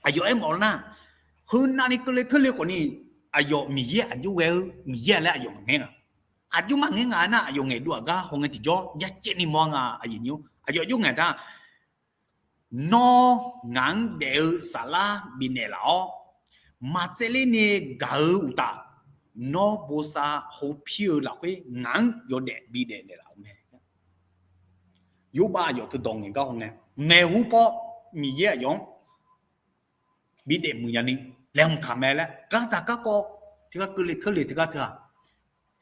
Aqyawf aermawf-eu nar, heu navni keuvle teurle khawf ni, aqyawf Miqyaer aqjox ghae-eu Miqyaer-a laer aqyawf maqngaer nga. Aqjox maqngaer nga aernar, aqyawf ngaeqdov aqgar haw ngae tiqjawr ya caev ni mawr nga. Aqyawf aqjox ngaeq nar, nawr ngaq-anr daef-eu saflar bifnaeq laf-awr, maqtsaevler ni gaq-eu uqtaf, nawr bosav hawpir-eu lafkhoer ngaq-anr yawdaef bidaef naeqlaf-euq mae. Yorbav aqyawf teudawq ngaeq gar haw ngae, maeqhu paw Miqyaer aqyawf-anr bidaef muiq nya ni laeqhmq taq mae laer, gardzaq garkawv teugar keuvle teurle teugar teu-aq,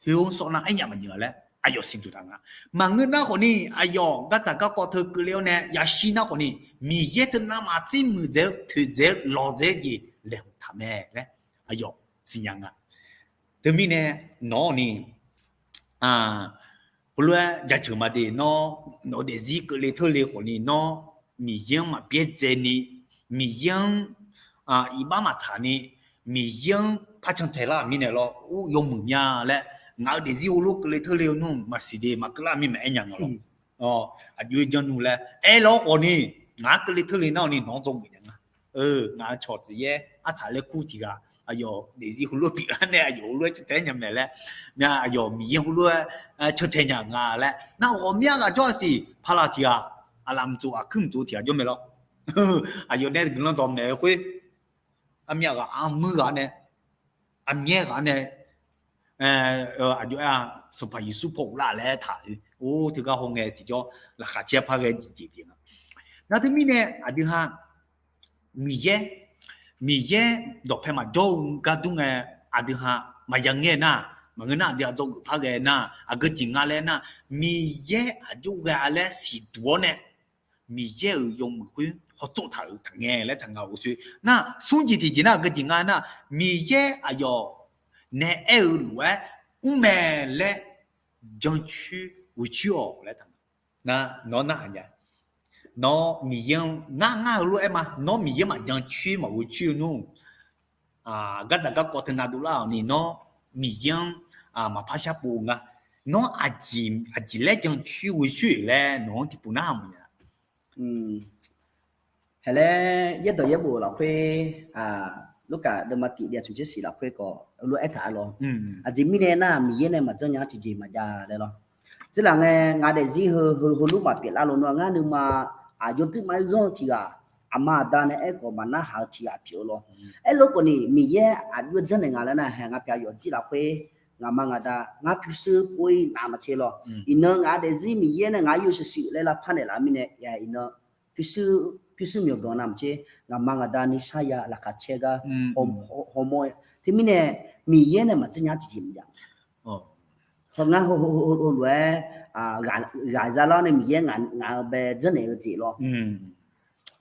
heu-anr sawr nar aernyaf maqnyeuf-a laer aqyawf siqduq taq nga. Maqngeur nar khawf ni, aqyawf gardzaq garkawv teu keuvle-awr nae yashir nar khawf ni, Miqyaer teu navmaqtser muiqdzaeq-eu poeqdzaeq-eu lawqdzaeq-eu jeq laeqhmq taq mae laer aqyawf siqnya nga. Teumirnae nawq-awr ni, heulof-aer jaceuq ma de, nawr nawq-eu daefzir keuvle teurle khawf ni, nawr Miqyaer-anr maqbyaerdzae ni, Miqyaer-anr iqbax maqtaq ni, Miqyaer-anr par cantae lar-euq mirnae lawr, yawmuiq mya laer, ngaq-euq daefzir heulof keuvle teurle-eu nmr maqsiq de, maqkeuv lar mir maqaer nya nga lawr. Aqjox-aer janr nmr laer aerlawr khawf ni, ngaq-anr keuvle teurle nar-awq ni nawq-anr dzawgeuf nya nga. Ngaq-euq cawq tsuif yaer artsaq laer kur tiq ghaq, aqyawf daefzir heulof pyeuflar nae aqyawf heulof-aer cantae nya mae laer, aqyawf Miqyaer heulof-aer cantae nya nga laer nar, ghawqmya ghaq jawr-a siq paqlaq tiq ghaq, aqlaf mqtsof aqkuir mqtsof tiq ghaq jawr mae lawr. Aqyawf nae guiqlanq dawqmaeq-eu khoer Armyav ghaq armuir ghaq nae, aqmyaer ghaq nae, aqjox-aer-a, Sanqpaq Yeqsur paw ghoflar laer taq-eu. Or, teugar hawngae tiqjawr laqkhaq caer par ghae jeq jeq pyeuf nga. Nar teumirnae aqdui ha Miqyaer, Miqyaer dawqpae maqjawr-eu gardur ngae, aqdui ha maqya ngaer nar, maqngeur nar aqdui ha dzawgeuf par ghae nar, aqgeu jeq nga laer nar, Miqyaer aqjox ghae-a laer siqduq-awr nae, Miqyaer-euq yawmuiq khoer hawtsov taq-euq taqngae laer taqnga-euq ghoesoe nar, smr jeq tiqjeq nar aqgeu jeq nga nar, Miqyaer aqyawf nae aer-eu lof-aer mr mae laer jancoer ghoecoer-awq laer taq. Nawr narhaq nya. Nawr Miqyaer-anr ngar ngar heulof-aer ma, nawr Miqyaer maqjancoer maqghoecoer-eu nmr, gardzaq garkawv teunav dovlar-awq ni nawr Miqyaer-anr maqpar sharpov-eu nga. Nawr aqjeq laer jancoer ghoecoer-euq laer nawq-anr tiqpov narhaq mawf nya. Haeq laer yaerdawq yaerbof lafkhoer, Lurkaf deuvma tif diav tsmq tser shif lafkhoer khawf heulof-aer taq-a lawr. Aqjeq mirnae nar, Miqyaer nae maqjanr nya-anr tiqjeq maqjav laer lawr. Tseurlaf ngae, ngaq daefzir heu heulof maqpyeuf lar lof nar, ngar nuima aqjox dzuirma-aer ghanr-eu tiq ghaq, aqma aqda nae aerkhawf maqnarhaq-eu tiq ghaq pyeuf-eu lawr. Aerlof khawf ni, Miqyaer aqjox-aer janrnaeq nga laer nar, haeq ngaq pyaq yawfjir lafkhoer, ngaqma ngaqda ngar pyurshuir pov-ir navmaqtser lawr. Iqnan ngaq daefzir Miqyaer nae ngaq-anr yawshuif shuif laer lavpar naeqlaf-eu mirnae, iqnan pyurshuir myawqganq navmaqtser, ngaqma ngaqda nuisar ya laqkhaq caer gar hawmawr-a. Teumirnae Miqyaer nae maqjanr nya-anr tiqjeq maqjav. Ngar heulof-aer ghaqza lar-awr nae Miqyaer ngaq-euq bae janrnaeq-eu jeq lawr.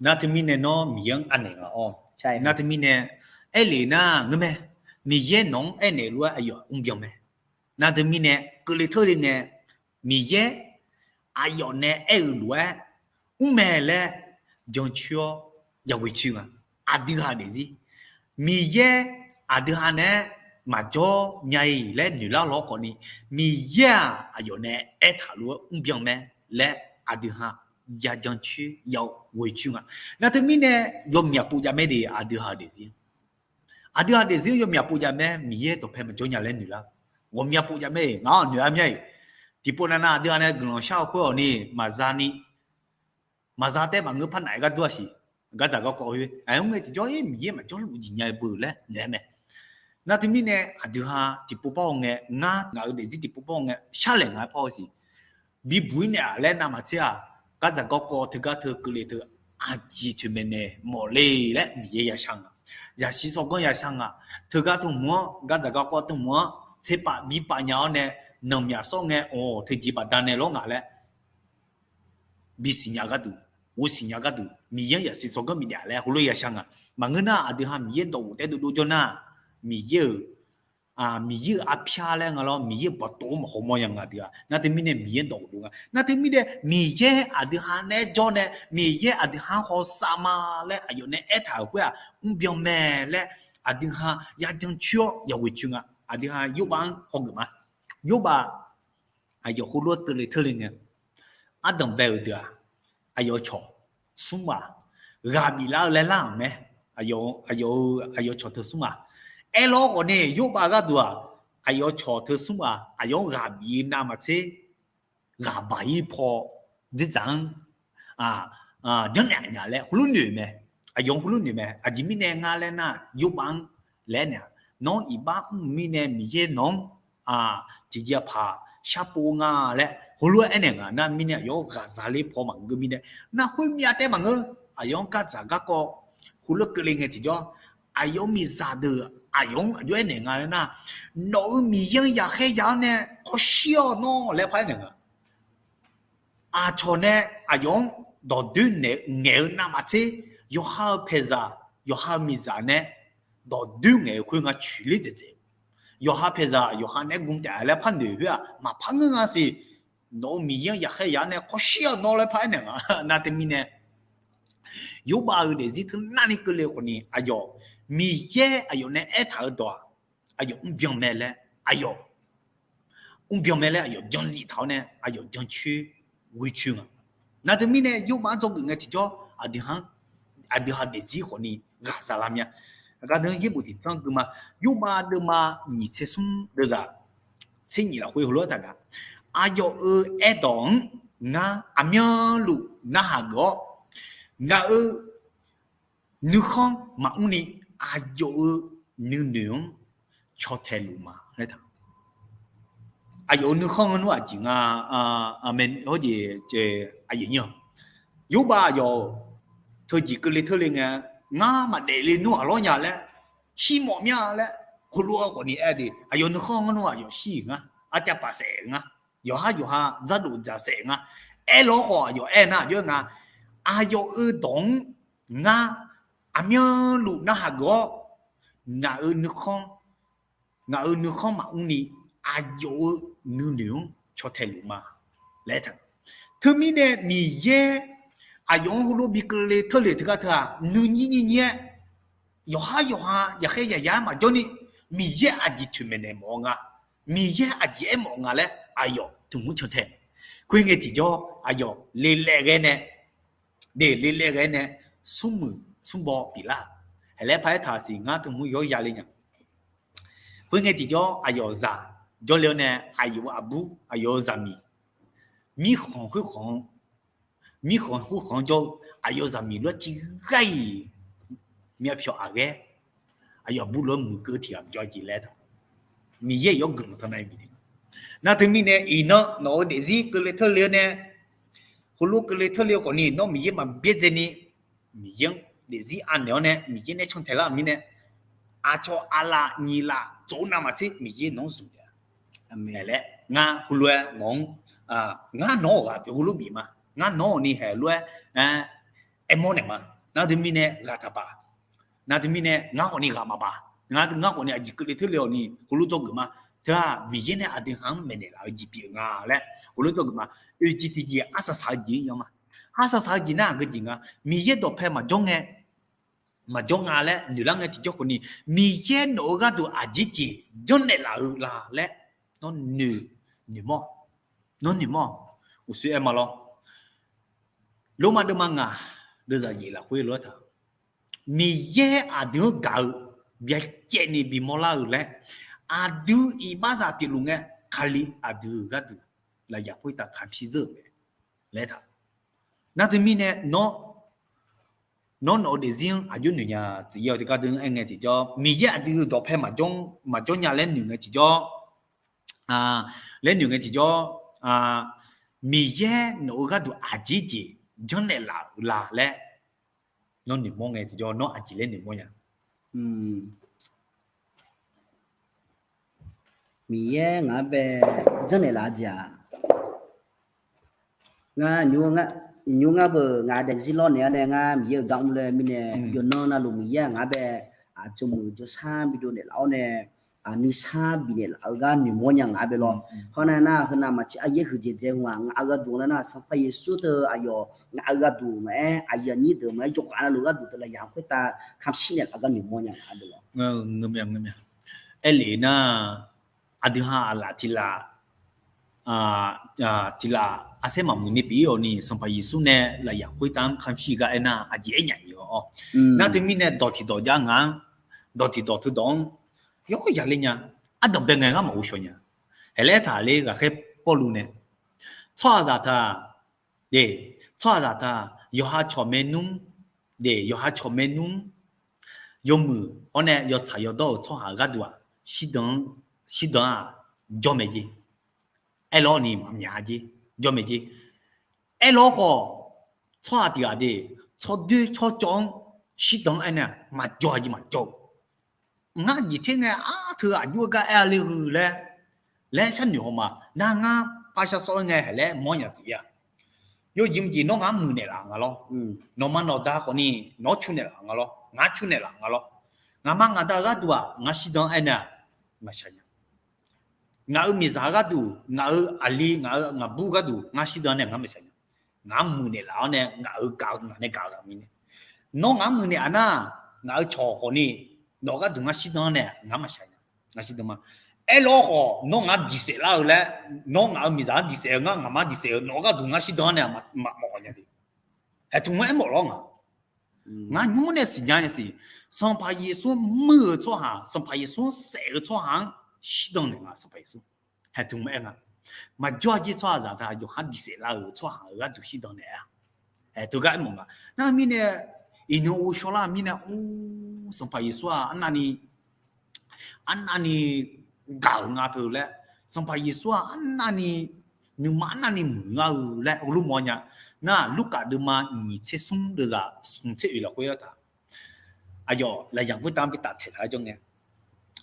Nar teumirnae nawr Miqyaer-anr anaeq nga-awr. Nar teumirnae aerlef nar ngeur mae, Miqyaer nawq-anr aernaeq lof-aer aqyawf mrbyan mae. Nar teumirnae keuvle teurle ngae, Miqyaer aqyawf nae aer-eu lof-aer mr mae laer jancoer-awr yaghoe coer nga. Aqdui ha daefzir Miqyaer aqdui ha nae-aer maqjawr nya-iq laer noeqlar lawr khawf ni, Miqyaer-aq aqyawf nae aertaq lof-aer mrbyan mae laer aqdui ha yajan coer yaghoe coer nga. Nar teumirnae yawmyaq pov jav mae de aqdui ha daefzir. Aqdui ha daefzir yawmyaq pov jav mae, Miqyaer dawqpae maqjawr nya laer noeqlar. Ghawqmya pov jav mae, ngaq-anr noeq-a mya-iq. Tiqpov navnav aqdui ha nae guiqlanq shar-eu khoer-awq ni maqza ni, maqza taef maqngeur par naf-aer ghardur-a siq. Gardzaq garkawv khoer aqyawf-anr ngae tiqjawr-ir Miqyaer maqjawr luf jeq nya-eu beu laer naeq-aer mae. Nar teumirnae aqdui ha tiqpov par-awr ngae, ngar ngaq-euq daefzir tiqpov par-awr ngae sharlaeq nga-aer par-awr siq. Bibuq-ir naeq-aq laer navmaqtser-aq, gardzaq garkawv teugar teu keuvle teu aqjeq toeqmaeq naeq mawf le laer Miqyaer yashar nga. Yaqsiq sawrganr yashar nga. Teugar teu hmq-anr, gardzaq garkawv teu hmq-anr tserpav bipav nya-awr nae, nanqmyaq sawr ngae, awq, teujeq baqdanae lawr ngaq laer bisiq nya gharduq, ghovsiq nya gharduq, Miqyaer-anr yaqsiq sawrganr bifnaeq-a laer heulof yashar nga. Maqngeur nar, aqdui ha Miqyaer dawqghof taef-aer dovdov jawr nar, Miqyaer-euq Miqyaer-euq arpyar laer nga lawr, Miqyaer-euq baqtov-anr maqhaw mawr nya nga dui-a. Nar teumirnae Miqyaer dawqghof dov nga. Nar teumirnae Miqyaer aqdui ha nae jawr nae, Miqyaer aqdui ha-anr hawsav ma laer aqyawf nae aertaq-euq khoer-aq, mrbyan mae laer aqdui ha yajan coer-awr yaghoe coer nga. Aqdui ha Yorbav-anr hawgeuf ma. Yorbav aqyawf heulof-aer keuvle teurle ngae, ardanq bae-euq deuq-aq, aqyawf cawq smr ghaq ghaq biflar-eu laer lar-aq mae. Aqyawf-eu aqyawf cawq teu smr ghaq. Aerlawr khawf ni Yorbav gharduq-aq, aqyawf cawq teu smr ghaq aqyawf-anr ghaq bif-eu navmaqtser, ghaq baq-ir paw dzerdzaq-anr janrnaeq aqnyaf laer heulof noeq mae. Aqyawf-anr heulof noeq mae. Aqjeq mirnae ngar laer nar, Yorbav-anr laer aernaeq-aq, nawr iqbax mr-eu mirnae Miqyaer nawq-anr tiqjeq aqpaq sharpov nga laer heulof-aer aernaeq nga. Nar mirnae aqyawf-anr ghaqzaq ler paw maqngeur mirnae, nar khoermyav taef maqngeur. Aqyawf-anr gardzaq garkawv heulof keuvle ngae tiqjawr, aqyawf-euq miqzaq deuq aqyawf-anr aqjox aernaeq nga laer nar, nawq-euq Miqyaer-anr yaqkhaer ya-awr nae khawshir-awq nawr laer par aernaeq nga. Aqcawq nae aqyawf-anr dawqdoer ngaeq-eu navmaqtser, yawqha-eu paeqzaq, yawqha-eu miqzaq nae dawqdoer ngaeq-eu khoer nga coeq ler dzaeqdzaeq. Yawqha paeqzaq yawqha nae gu taef-a laer par noeq khoer-aq, maqpar ngeur nga siq. Nawq-euq Miqyaer-anr yaqkhaer ya-awr nae khawshir-awq nawr laer par aernaeq nga. Nar teumirnae Yorbav-euq daefzir teunar ni keuvle khawf ni aqyawf Miqyaer aqyawf nae aertaq-eu dawq-aq, aqyawf mrbyan mae laer, aqyawf mrbyan mae laer aqyawf janzif taq-awr nae aqyawf jancoer ghoecoer nga. Nar teumirnae Yorbav-anr dzawgeuf ngae tiqjawr, aqdui ha daefzir khawf ni ghaqzaq lar mya. Aqgar deuq-anr yaerbof tiqtsanr gui ma. Yorbav deuvma nyiq tser smr deuvzaq tser nyiq lafkhoer heulof-aer taqnga, aqyawf-euq aerdawq-anr ngar aqmyanluf narhaq geuf-awr, ngaq-euq nuikhanr maqmr ni aqyawf-euq nuinoeq-anr caw tae luf ma laer taq. Aqyawf-euq nuikhanr-anr nmr aqjeq nga, hawjeq, aqyawf nyir-aq, yawrbav aqyawf teujeq keuvle teurle ngae, ngar maqdaef le nmr-aq lawr nya laer, shir mawf mya laer, heulof-aer khawfni aer de, aqyawf nuikhanr-anr nmr aqyawf shir-euq ngar, arcav paf saef-euq ngar, yawqhar yawqha dzardof dzaq saef-euq ngar, aerlawr khawf aqyawf aer nar aqjox-aer nga, aqyawf-euq dawq-anr ngar aqmyanluf narhaq geuf-awr, ngaq-euq nuikhanr, ngaq-euq nuikhanr maqmr ni aqyawf-euq nuinoeq-anr caw tae luf ma laer taq. Teumirnae Miqyaer aqyawf-anr heulof bi keuvle teurle teugar teu-aq, nuinyir nyir nyir-aer yawqhar yawqha yaqkhaer yaqyar maqjawr ni, Miqyaer aqjeq toeqmaeq naeq mawf-eu nga, Miqyaer aqjeq aermawf nga laer aqyawf tmq mr caw tae. Khoerngae tiqjawr aqyawf lelaev ghae nae, de lelaev ghae nae, smrmuiq smrbaw pyeuflar. Haeqlaer paq-aer taq siq ngar tmq mr yawr ya le nya. Khoerngae tiqjawr aqyawf zaq jawrle-awr nae, aqyawf-euq aqbur aqyawf-euq zaqmiq mirkhanq khoerkhanq-anr, mirkhanq khoerkhanq-anr jawr-eu aqyawf zaqmiq lof-aer tiqghaq-iq myavpyawq aqghaer, aqyawf aqbur lof-aer muiqkeuv tiqghaq jawr-eu jeq laer taq. Miqyaer yawr guiqlanq tanqnav bif naeq. Nar teumirnae iqnan nawq-euq daefzir keuvle teurle-awr nae, heulof keuvle teurle-eu khawfni nawr Miqyaer maqbyaerdzae ni, Miqyaer-anr daefzir anaeq-awr nae Miqyaer nae can taeq lar-euq mirnae, aqcawq aqlaf nyiq laf tsof-eu navmaqtser Miqyaer nawq-anr zmq taef-a laer ngar heulof-aer nawq-anr, ngar nawq-awq ghaq pyeuf heulof bif ma. Ngar nawq-awq ni haeq lof-aer aermawr naeq ma. Nar teumirnae ghaq taqbaq. Nar teumirnae ngar khawfni ghaq maqbaq. Ngar khawfni aqjeq keuvle teurle-awq ni heulof dzawgeuf ma. Teu-aq Miqyaer nae aqdui ha-anr maeqnaeq laf-eu jeq pyeuf nga laer heulof dzawgeuf ma. Oeq jeq tiqjeq arsaq saq-eu jeq-anr yan ma. Arsaq saq-eu jeq nar aqgeu jeq nga. Miqyaer dawqpae maqjawr ngae, maqjawr nga laer noeqlar ngae tiqjawr khawfni, Miqyaer nawq-euq gharduq aqjeq jeq janrnaeq laf-eu la laer nawr noeq, noeqmawr, nawr noeqmawr-awq. Uqshoe aer ma lawr. Lormav deuvma ngaq deuvzaq jeq lafkhoer lof-aer taq, Miqyaer aqdui-anr gaq-eu byacaevni bimawr lar-eu laer, aqdui iqbaxzaq pyeufluf ngae, Kali aqdui-euq gharduq lafyaq khoertav kamq shir zeur-euq mae laer taq. Nar teumirnae nawr, nawr nawq-eu daefzir-anr aqjox noeq nya tsuif-awr teugar deuq-anr aer ngae tiqjawr, Miqyaer aqdui-euq dawqpae maqjawr, maqjawr nya laer noeq ngae tiqjawr, laer noeq ngae tiqjawr, Miqyaer nawq-euq gharduq aqjeq jeq janrnaeq laf-euq la laer nawr noeqmawr ngae tiqjawr nawr aqjeq laer noeqmawr nya. Miqyaer ngaq-anr bae janrnaeq laf-eu jeq-aq, ngar nymr ngar beuq ngaq daefzir lawr naeq-awr nae ngar Miqyaer-euq gar mr laer mirnae, yawqnan navluf Miqyaer-aq ngaq-anr bae aqjox muiq jawrshar bidov naeqlaf-awr nae, nuisar bifnaeq laf-eu gar noeqmawr nya ngaq-anr bae lawr. Hawr nar nar heunav maqtser aryaer huiqdzaeq dzae-eu nga ngaq-euq gharduq lar nar Sanqpaq Yeqsur teu aqyawf ngaq-euq gharduq maqaer aqyuif aqnyir deuq maqaer yawqghaq navluf gharduq teu lafyaq khoertav kamq shir naeq laf-eu gar noeqmawr nya ngaq-anr bae lawr. Aerlef nar, aqdui ha aqlaf tiqlaf, tiqlaf arsaer maqmuiq ni pyeuf-ir-awq ni Sanqpaq Yeqsur nae lafyaq khoertav-anr kamq shir gar aernar aqjeq aer nyaf nyiq-awr. Nar teumirnae dawq tiqdawq jar ngaq-anr, dawq tiqdawq teudawq-anr yawr ya ler nya. Ardanq bae ngae ngar maqghov shawq nya. Haeq laer taqler ghaqkhaer Pawrluv nae tsawrhaqzaq taq, tsawrhaqzaq taq, yawqha cawq maernmr, yawqha cawq maernmr, yawmuiq hawr nae yawtsaq yawdawr-euq tsawrhaq-euq gharduq-aq, shirdan-aq jawr mae jer. Aerlawr ni maqmyaq jer, jawr mae jer. Aerlawr khawf, tsawrhaq tiq ghaq de, tsawrdoer tsawrcawv-anr shirdan-anr aernar maqjawr-a jeq maqjawr-eu. Ngar jeq ter ngae arteu aqjox-aer gar aer-a le-eu laer, laer sharnoeq haw ma. Nar ngar par shar sawr-aer ngae haeq laer mawr nya tsuif-ir-a. Yawjeq mqjeq nawr ngar muiqnaeq laf nga lawr. Nawqma nawqda khawfni nawr cu naeq laf nga lawr. Ngar cu naeq laf nga lawr. Ngaqma ngaqda-euq gharduq-aq ngar shirdan-anr aernar-aq maqshaq nya. Ngaq-euq miqzaq-eu gharduq, ngaq-euq aqli, ngaq-euq ngaqbur gharduq ngar shirdan nae ngar maqshaq nya. Ngar muiqnaeq laf-awr nae ngaq-euq gaq-eu ngaq nae gaq-eu ghaq mirnae, nawr ngar muiqnaeq-aq nar, ngaq-euq cawq khawfni nawq-eu gharduq ngar shirdan nae ngar maqshaq nya. Ngar shirdan ma. Aerlawr khawf nawr ngar diqsaef lar-eu laer, nawr ngaq-euq miqzaq-anr diqsaef-eu ngar ngaqma diqsaef-eu nawq-eu gharduq ngar shirdan nae maqmawf khawf nya de. Haeqtmq-anr aermawf lawr nga. Ngar nymr nae siqnya nya siq. Sanqpaq Yeqsur muir-euq tsawrhaq, Sanqpaq Yeqsur-anr saef-eu tsawrhaq-anr shirdan naeq nga Sanqpaq Yeqsur. Haeqtmq-anr aer nga. Maqjawr-a jer tsawrhaqzaq taq yawqha diqsaef lar-euq tsawrhaq-euq gharduq shirdan naeq-a. Haeqtmq gar aermawf nga. Nar mirnae iqnan ov shawrlar-eu mirnae, or, Sanqpaq Yeqsur-aq arnavni, arnavni gaq-euq nga teu laer, Sanqpaq Yeqsur-aq arnavni, nuima arnavni muiq lar-eu laer heulof mawr nya. Nar, Lurkaf deuvma nyiq tser smr deuvzaq smq tser oeq lafkhoer artaq, aqyawf lafyaq khoertav bi taftaeq taq-aer jawr ngae,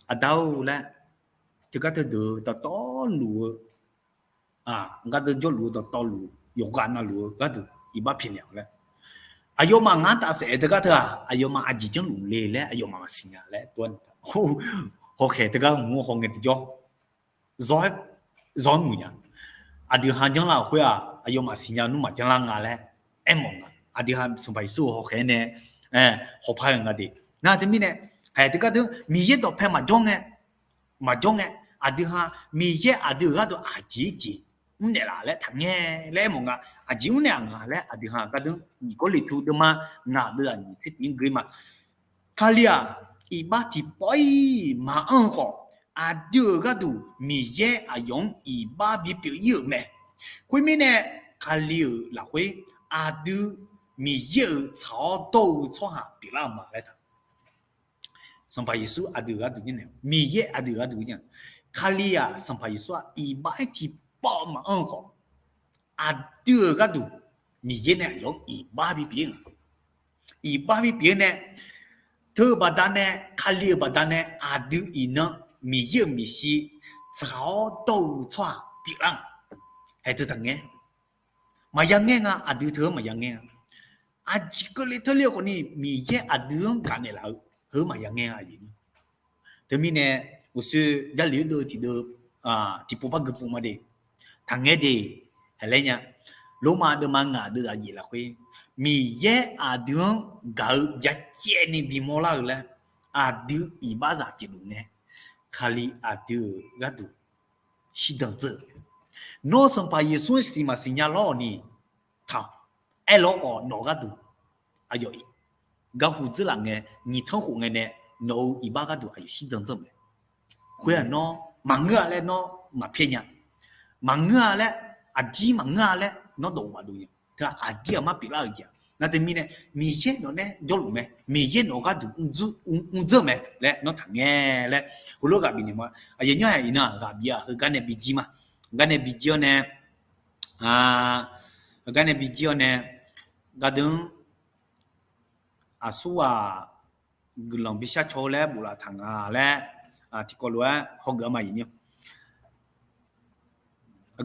Aqda-or laer, teugar teudeuq-eu dawqtawvluf-eu, gar deuv jawrluf-eu dawqtawvluf yawqghaq navluf-eu gharduq iqbax pyaeqnaeq-awq laer, aqyawfmaf ngar tafsaef-aer teugar teu-aq, aqyawfmaf aqjeq janrluf le laer aqyawfmaf maqsiq nya laer tov-aer, hawkhaeq teugar mq-anr hawngae tiqjawr zawr-aer muiq nya. Aqdui ha janrlar-euq khoer-aq, aqyawfmaf siqnya nmr maqjanr lar nga laer aermawf nga. Aqdui ha Sanqpaq Yeqsur-euq hawkhaeq nae hawpar-eu nga de. Nar teumirnae, haeq teugar deuq Miqyaer dawqpae maqjawr ngae, maqjawr ngae, aqdui ha Miqyaer aqdui-euq gharduq aqjeq jeq mrnaeq laf laer taqngae laer aermawf nga. Aqjeq mrnaeq-aq nga laer aqdui ha gar deuq Nyiq Gawrliqtu deuvma ngaq deuvzaq nyiq tser tiq-anr gui ma. Kali-aq, iqbax tiqpawf-iq maqanr-eu khawf, aqdui-euq gharduq Miqyaer aqyawf-anr iqbax bipyeuf ir-euq mae. Khoermirnae, Kali-euq lafkhoer aqdui Miqyaer-euq tsaq-awr dawr-eu tsawrhaq pyeuflar-euq ma laer taq. Sanqpaq Yeqsur aqdui-euq gharduq mirnae, Miqyaer aqdui-euq gharduq mirnae, Kali-aq Sanqpaq Yeqsur-aq iqbax-aer tiqpawf maqanr-eu khawf, aqdui-euq gharduq Miqyaer nae aqyawf-anr iqbax bipyeuf-ir-euq, iqbax bipyeuf-ir nae, teu-eu baqdanae, Kali-euq baqdanae aqdui iqnan Miqyaer-euq maeqshi tsaq-awr dawr-eu tsawrhaq pyeuflar-euq, haeq teu taqngae. Maqya ngaer nga, aqdui teu-anr maqya ngaer nga. Aqjeq keuvle teurler-eu khawfni Miqyaer aqdui-anr gaqnaeq laf-eu heu maqya ngaer nga. Teumirnae, uqshoe Jarlif-anr deuv tiqdeuv tiqpov par gui pov ma de. Taqngaer de, haeq laer nya. Lormav deuvma ngaq deuvzaq yaef lafkhoer, Miqyaer aqdui-anr gaq-eu byacaevni bimawr lar-eu laer, aqdui iqbaxzaq pyeufluf nae, Kali aqdui-euq gharduq shirdan dzeur-eu. Nawr Sanqpaq Yeqsur-anr siq maqsiq nya lawr-awq ni, taq aerlawr khawf nawq gharduq aqyawf garhu dzeurlaf ngae, nyiq tanr khof ngae nae nawq-euq iqbax gharduq aqyawf shirdan dzeur-eu mae. Khoer-aq nawr maqngeur-a laer nawr maqpyaer nya. Maqngeur-a laer, aqdir maqngeur-a laer nawr dawq maqdov nya. Teu aqdir aqmar pyeuflar-euq jeq-aq. Nar teumirnae, Miqyaer nawq nae jawrluf mae, Miqyaer nawq gharduq mr dzeur mae laer nawr taqngae laer heulof ghaq bifnaeq ma. Aqyawf nyanr-aq iqnan-aq ghaq bif-aq heugar nae bijir ma. Gar nae bijir-awr nae, gar nae bijir-awr nae, gardeuq-anr aqsurghaq guiqlanq bishar caw-eu laer bof laf taq nga laer, tiqkawv lof-aer hawgeuf-a ma aqyuif nyir.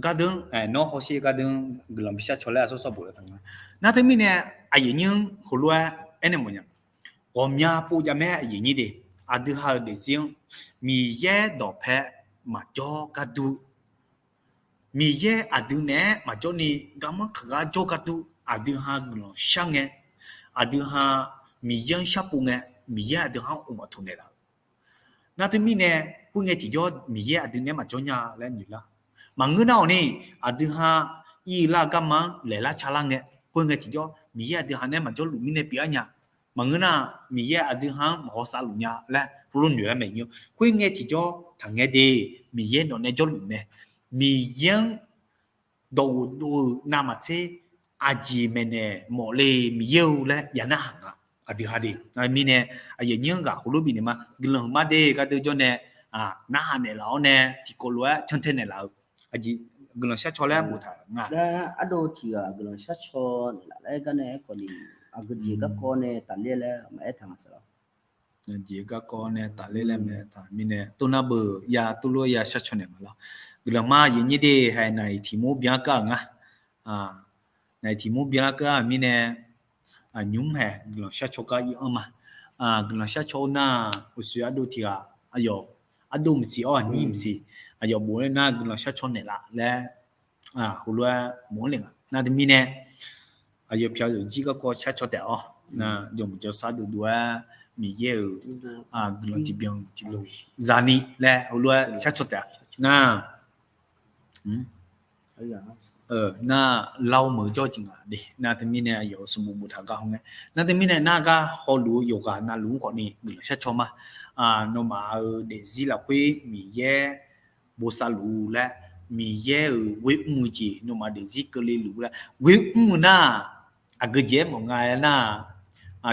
Gardeuq-anr, nawr hawsher gardeuq-anr guiqlanq bishar caw laer aqsur sawr bof laf taq nga. Nar teumirnae, aqyuif nyir-anr heulof-aer aernaeq mawf nya. Ghawqmya pov jav mae aqyuif nyir de. Aqdui ha-euq daefzir-anr Miqyaer dawqpae maqjawr gardur, Miqyaer aqdui naeq-aer maqjawr ni garmanr kaqgar jawr gardur, aqdui ha guiqlanq shar ngae, aqdui ha Miqyaer-anr sharpov ngae, Miqyaer aqdui ha-anr uqmaf taq naeqlaf-eu. Nar teumirnae, khoerngae tiqjawr Miqyaer aqdui naeq-aer maqjawr nya laer noeq lar. Maqngeur nar-awq ni, aqdui ha ir lar garma-anr laeqlar calar ngae, khoerngae tiqjawr Miqyaer aqdui ha naeq-aer maqjawr luf mirnae pyeuf-aer nya. Maqngeur nar, Miqyaer aqdui ha-anr maqhawsav luf nya laer heulof noeq lar mae nyir. Khoerngae tiqjawr taqngae de, Miqyaer nawq nae jawrluf mae. Miqyaer-anr dawqghof dov-eu navmaqtser aqjeq maeqnaeq mawf le Miqyaer-eu laer ya narhaq nga. Aqdui ha de. Mirnae, aqyuif nyir-anr ghaq heulof bifnaeq ma. Guiqlanq heuq mar de gardeuq jawr nae, narhaq naeqlaf-awr nae tiqkawv lof-aer cantae naeqlaf-eu. Aqjeq guiqlanq shar caw laer boftaq nga. Ardov tiq ghaq guiqlanq shar caw naeqlaf laer gar nae aerkhawf ni, aqgeujeq garkawv nae tafler laer maqaer taq nga saqlaq. Aqjeq garkawv nae tafler laer maqaer taq mirnae, tov nar beuq ya tov lof-aer ya shar caw naeq nga lawr. Guiqlanq mar aqyuif nyir de, haeq naq-iq tiq mur byan kar-euq nga. Naq-iq tiq mur byan lar keuv-a mirnae, nymq-mr haeq guiqlanq shar caw gar ir-anr ma. Guiqlanq shar caw-eu nar, uqshoe ardov tiq ghaq aqyawf, ardov maqsiq-awr aqnyir maqsiq, aqyawf bof-aer nar guiqlanq shar caw naeqlaf laer heulof-aer mawf-anr le nga. Nar teumirnae, aqyawf pyaq-eu yawqjir garkawv shar caw taef-awr, nar jawrmuiq jawrsar dovdov-aer Miqyaer-euq guiqlanq tiqbyan tiqlof zani laer heulof-aer shar caw taef-a. Nar nar lar-awr meuq-eu jawr-eu jeq nga de. Nar teumirnae aqyawf-euq sanqbof boftaq gar hawngae, nar teumirnae nar gar hawluf-eu yawqghaq navluf-anr khawfni guiqlanq shar caw ma. Nawmaf-euq daefzir lafkhoer Miqyaer bosav luf-eu laer, Miqyaer-euq ghoer mr-eu jeq nawmaf daefzir keuvle luf-eu laer ghoer mr-eu nar, aqgeujeq-aer mawf nga-aer nar,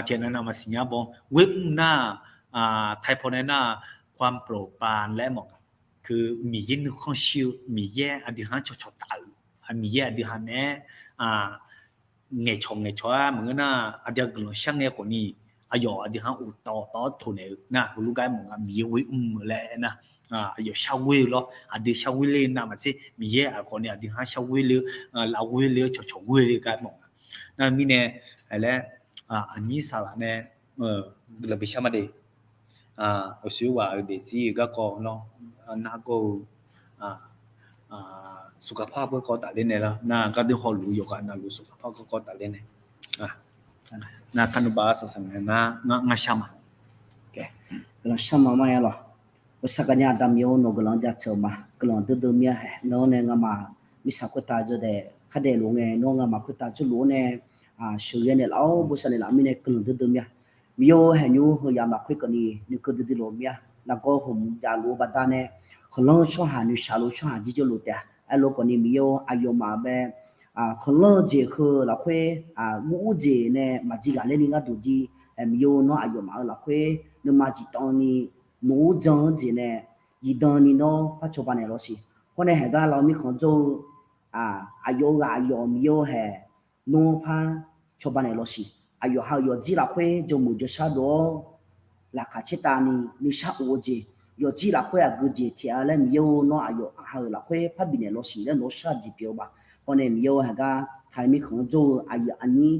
Tiqnav nav maqsiq nya baw, ghoer mr nar, taipaw nae nar, ความโปรดปราน laer mawf nga. Miqyaer nuikhanr shir-eu, Miqyaer aqdui ha-anr cawqcawq taf-euq, Miqyaer aqdui ha naeq-aer ngaeqcawq ngaeqcawq-aer maqngeur nar, aqdui-aq guiqlanq shar ngae khawfni, aqyawf aqdui ha-anr uqtawv tawv-awr toqnaeq-eu nar, heulof gar-aer mawf nga. Miqyaer ghoer mr-eu laer aernar, aqyawf sharghoer-eu lawr, aqdui sharghoer ler-eu navmaqtser, Miqyaer aqkhawfni aqdui ha-anr sharghoer ler-eu, lavghoer ler-eu, cawqcawq ghoer ler gar mawf nga. Nar mirnae, aer laer, aqnyir saqlaq nae guiqlanq bishar ma de. Uqshoe ghaq-euq daefzir-eu garkawv lawr, nargawr-eu สุขภาพ garkawv tafler nae lar, nar gardeur hawluf-eu yawqghaq navluf สุขภาพ garkawv tafler nae, nar kar nmr bav arsaq saq nga, ngar shar ma. Guiqlanq shar ma ma-aer lawq. Bosav gaqnya Aqda Miqyaer-or, nawq guiqlanq jaceuq-eu ma. Guiqlanq duidui mir-a hae. Nawr nae ngamaf mirtsaq khoertav jawrdaef khardaef luf ngae, nawr ngamaf khoertav jawrluf-awr nae sheuqghae naeqlaf-awr bosav naeqlaf mirnae guiqlanq duidui mir-a. Miqyaer-or, haeqnymr heu yamq lafkhoer keuvni nuikeuv duidui lof mir-a. Nargawr hmq javluf-eu baqdanae, khanqlanr-eu tsawrhaq noeqshaq lof-eu tsawrhaq jirjawr lof taef-a. Aerlof khawfni Miqyaer-or, aqyawfmaf bae khanqlanr-eu jeq heu lafkhoer, mur ur jeq nae maqjir ghaqler ni gharduq jir, Miqyaer-or, nawr aqyawfmaf-euq lafkhoer nuima jiqtawv ni, nawq-anr jan-eu jeq nae zifdan ni nawr par cawba naeq lawq siq. Hawr nae haeq gar lar-eu mirkhanq jawr-eu aqyawf-eu ghaq aqyawf Miqyaer-or hae, nawr par cawba naeq lawq siq. Aqyawf ha-euq yawqjir lafkhoer jawrmuiq jawrshar dov-awr, laqkhaq caertavni nuisar of-eu jeq, yawqjir lafkhoer aqgeu jeq tiq-a laer Miqyaer-or, nawr aqyawf ha-euq lafkhoer par bifnaeq lawq siq laer nawq-anr shar-eu jeq pyeuf-eu baq. Hawr nae Miqyaer-or, haeq gar taq-eu mirkhanq-anr jawr-eu aqyuif aqnyir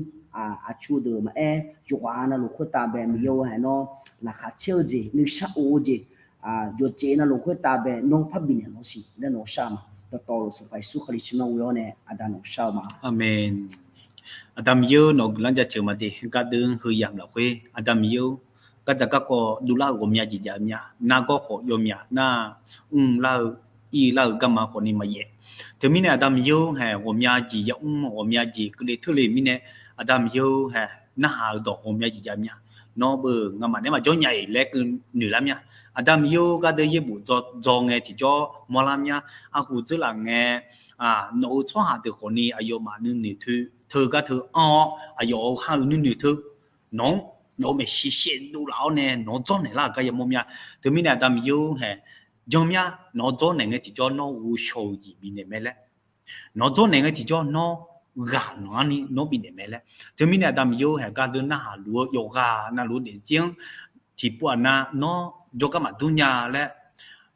aqcu deuq maqaer, yawqghaq navluf khoertav bae Miqyaer-or, haeq nawr laqkhaq caer-eu jeq, nuisar of-eu jeq, yawqjeq navluf khoertav bae nawr par bifnaeq lawq siq laer nawq-anr shar-eu ma. Dawqtawvluf Sanqpaq Yeqsur Kali tsawrmyanr ghoe-awr nae Aqda nawq-anr shar-eu ma. Aqmeq. Aqda Miqyaer-or, nawq-eu guiqlanq jaceuq ma de. Gardeur heu yamq lafkhoer Aqda Miqyaer-or, gardzaq garkawv dovlar-eu ghawqmya jeq jav mya. Nargawr khawf yawmyaq nar, mrlar-eu, irlar-eu garma khawfni maqyaef. Teumirnae Aqda Miqyaer-or hae, ghawqmya jeq yamr, ghawqmya jeq keuvle teurle mirnae, Aqda Miqyaer-or hae, narhaq-eu dawq ghawqmya jeq jav mya. Nawr beu ngamaf naeq-aer maqjawr nya-iq laer keuv noeq lar mya. Aqda Miqyaer-or, gardeur yaerbof dzaw ngae tiqjawr mawrlar mya. Arhu dzeurlaf ngae, nawq-euq tsawrhaq deuq khawfni aqyawfmaf nuinoeq teu, teu gar teu anr-awr, aqyawf-euq ha-euq nuinoeq teu, nawq-anr, nawq-euq maeqshi shaevdov laf-awr nae nawq-anr dzawrnaeq lar-euq gar yamawr mya. Teumirnae Aqda Miqyaer-or hae, janr mya. Nawq-anr dzawrnaeq ngae tiqjawr nawr ghovshaw-eu jeq bifnaeq mae laer, nawq-anr dzawrnaeq ngae tiqjawr nawr ghaq nanq-anr ni nawr bifnaeq mae laer. Teumirnae Aqda Miqyaer-or hae, gardeur narhaq luf-eu yawqghaq navluf-eu daefzir-anr tiqpov aqnav nawr jawrgar maqdur nya laer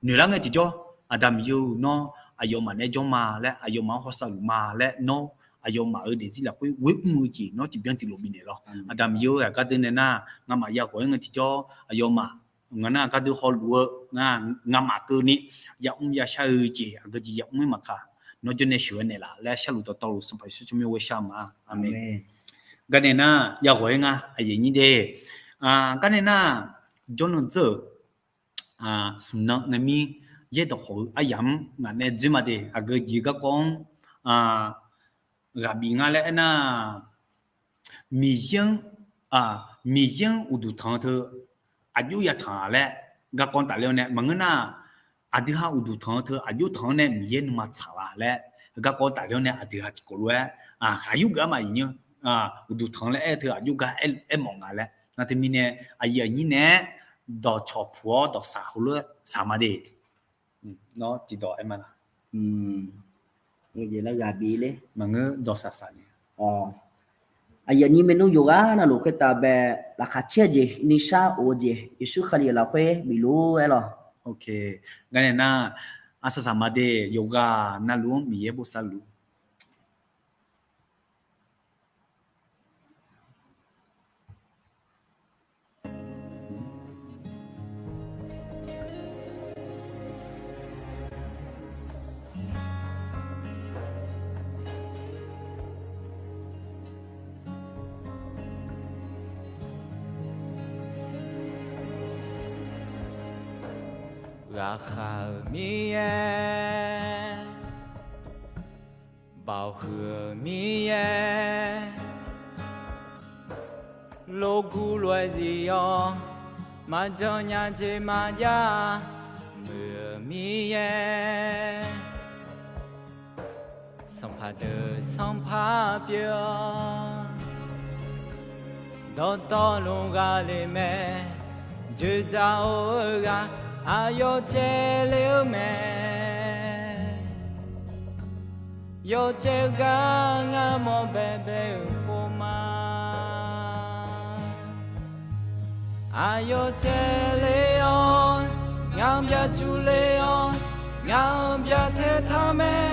noeqlar ngae tiqjawr, Aqda Miqyaer-or, nawr aqyawfmaf naeq-aer jawr ma laer, aqyawfmaf-anr hawsav luf ma laer, nawr aqyawfmaf-euq daefzir lafkhoer ghoer mr-eu jeq nawr tiqbyan tiqlof bifnaeq lawr. Aqda Miqyaer-or hae, gardeur nae nar, ngamaf yaghawq-aer ngae tiqjawr aqyawfmaf ngaq nar gardeur hawluf-eu ngar, ngamaf keuvni yamr yashar-eu jeq aqgeu jeq yamr-aer maqkaq, nawr jawrnae sheuqghae naeq laf laer sharluf dawqtawvluf Sanqpaq Yeqsur tsawrmyanr ghoe shar ma. Aqmeq. Garnae nar yaghawq-aer ngar aqyuif aqnyir de, garnae nar jawrnan dzeur-euq smq nan nae mir yaerdawq khawf-eu aryamq-anr ngaq nae dzoer ma de. Aqgeu jeq garkawv-anr ghaq bif nga laer aernar, Miqyaer-anr, Miqyaer-anr uqduq tanq-eu teu aqjox yatanq laer garkawv tafler-awr nae maqngeur nar, aqdui ha uqduq tanq-eu teu aqjox tanq-anr nae Miqyaer nuima tsaq la laer garkawv tafler-awr nae aqdui ha tiqkawv lof-aer ghaq yurgeuf armaf iqnyir uqduq tanq laer aer-eu teu aqjox gar aer mawf nga laer. Nar teumirnae aqyuif aqnyir nae-aer dawqcawq puq-awr dawqsaq heulof-aer saq ma de. Nawr tiqdawq aer ma la? Aqyuif aqnyir maernmr yawqghaq navluf khoertav bae laqkhaq caer-eu jeq, nuisar of-eu jeq, Yeqsur Kali-euq lafkhoer bifluf-aer lawq. Garnae nar, arsaq saq ma de, yawqghaq navluf-anr Miqyaer bosav luf. Ghaqkhav-euq Miqyaer, baoq huiq-eu Miqyaer, lof guv lof-aer zif-awr, maqjan nya jeq maqjav muiq-eu Miqyaer, sanqpaq deuq sanqpaq pyeuf-awr, Dawqtawvluf ghaqle mae, dzoeqdzaq-or-eu ghaq aqyawf caevle-eu mae. Yawcaev gar ngar mawr baebae-euq pov ma. Aqyawf caevle-awr, ngaq-anr byaqcuf le-awr, ngaq-anr byaqtae taq mae.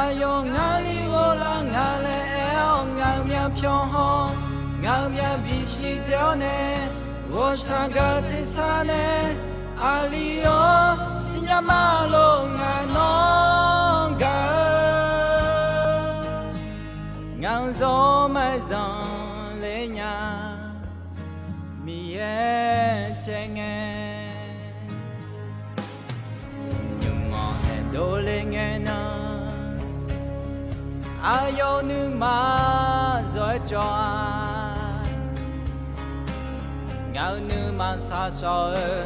Aqyawf ngar li ghoflar nga laer aer-awr, ngaq-euq myavpyawq haw, ngaq-euq myavbif siqdzae-awr nae, ghawqshaq gaq-eu tersar nae, aqli-awr siqnya ma lor, ngaq nawr gaq-eu ngaq-euq zawr maqzanq le nya, Miqyaer caev ngae. Nymq-anr aerdov le ngae nan, aqyawf-euq nuima zawr-aer cawv-a. Ngaq-euq nuima shaqshawq-eu,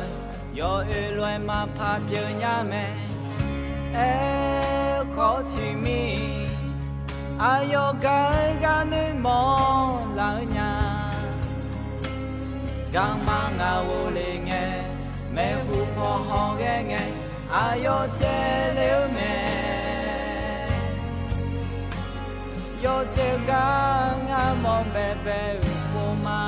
yawoer lof-aer maqpar pyeuf nya mae. Aerkhawf tiqmir, aqyawf gaq-eu gar noeqmawf laf-eu nya. Garma ngaq ghofle ngae, maeqhu paw hawghae ngae, aqyawf caevle-eu mae. Yawcaev gar ngar mawr baebae-euq pov ma.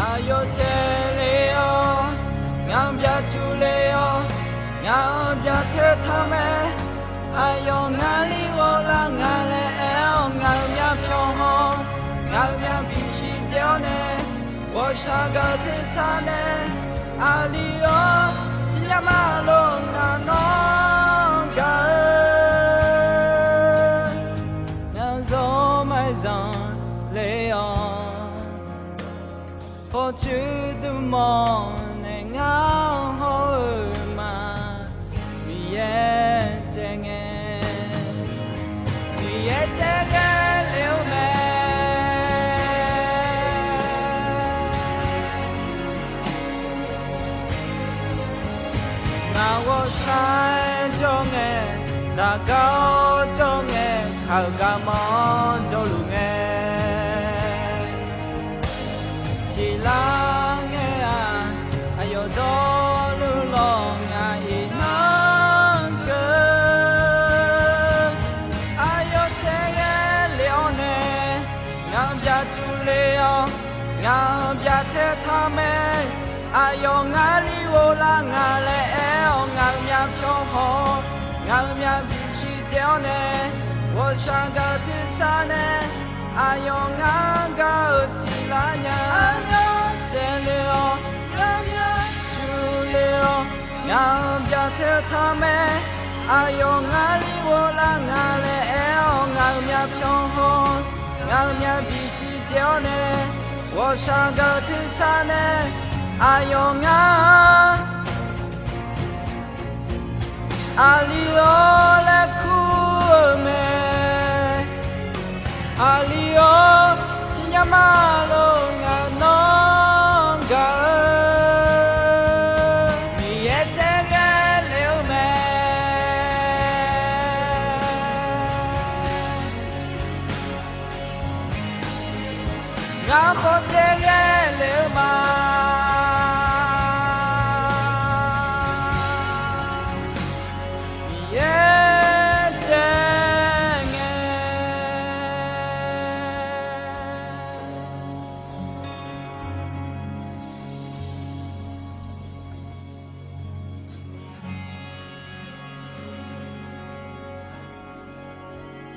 Aqyawf caevle-awr, ngaq-anr byaqcuf le-awr, ngaq-anr byaqtae taq mae. Aqyawf ngar li ghoflar nga laer aer-awr, ngaq-euq myavpyawq haw, ngaq-euq myavbif siqdzae-awr nae, ghawqshaq gaq-eu tersar nae, aqli-awr siqnya ma lor, ngaq nawr gaq-eu ngaq-euq zawr maqzanq le-awr, pawqtsuif dmq mawf nae ngar hawr-eu ma. Miqyaer caev ngae, Miqyaer caev ghae le-eu mae. Ngaq ghawqshaq jawr ngae, daqgar-awr jawr ngae, kaq-euq garmanr jawrluf ngae, siqlar ngae-aq, aqyawf dawrluf lawq ngaq iqnan keuv. Aqyawf caev ghae le-awr nae, ngaq-anr byaqcuf le-awr, ngaq-anr byaqtae taq mae. Aqyawf ngar li ghoflar nga laer aer-awr, ngaq-euq myavpyawq haw, ngaq-euq myavbif siqdzae-awr nae, ghawqshaq gaq-eu tersar nae, aqyawf ngar gaq-euq siqlar nya. Aqyawf caev le-awr, ngaq-anr byaqcuf le-awr, ngaq-anr byaqtae taq mae. Aqyawf ngar li ghoflar nga laer aer-awr, ngaq-euq myavpyawq haw, ngaq-euq myavbif siqdzae-awr nae, ghawqshaq gaq-eu tersar nae, aqyawf ngar aqli-awr laer kur-eu mae. Aqli-awr siqnya ma lor, ngaq nawr gaq-eu Miqyaer caev ghae le-eu mae. Ngar khawf caev ghae le-eu ma. Miqyaer caev ngae.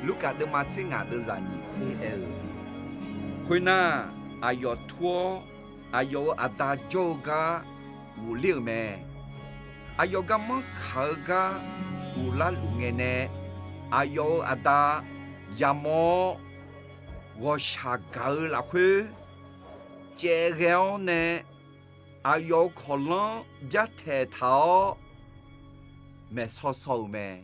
Lurkaf deuvma tser ngaq deuvzaq nyiq tser aer-eu, khoernar, aqyawf tur-awr, aqyawf-euq aqda jawr-eu gar ghofler-euq mae. Aqyawf garmanr kaq-eu gar ghoflar luf ngae nae, aqyawf-euq aqda yamawr-awr, ghawqshaq gaq-eu lafkhoer caev ghae-awr nae, aqyawf-euq kawqlanr byartaeq taq-awr maeqsaw saw-euq mae.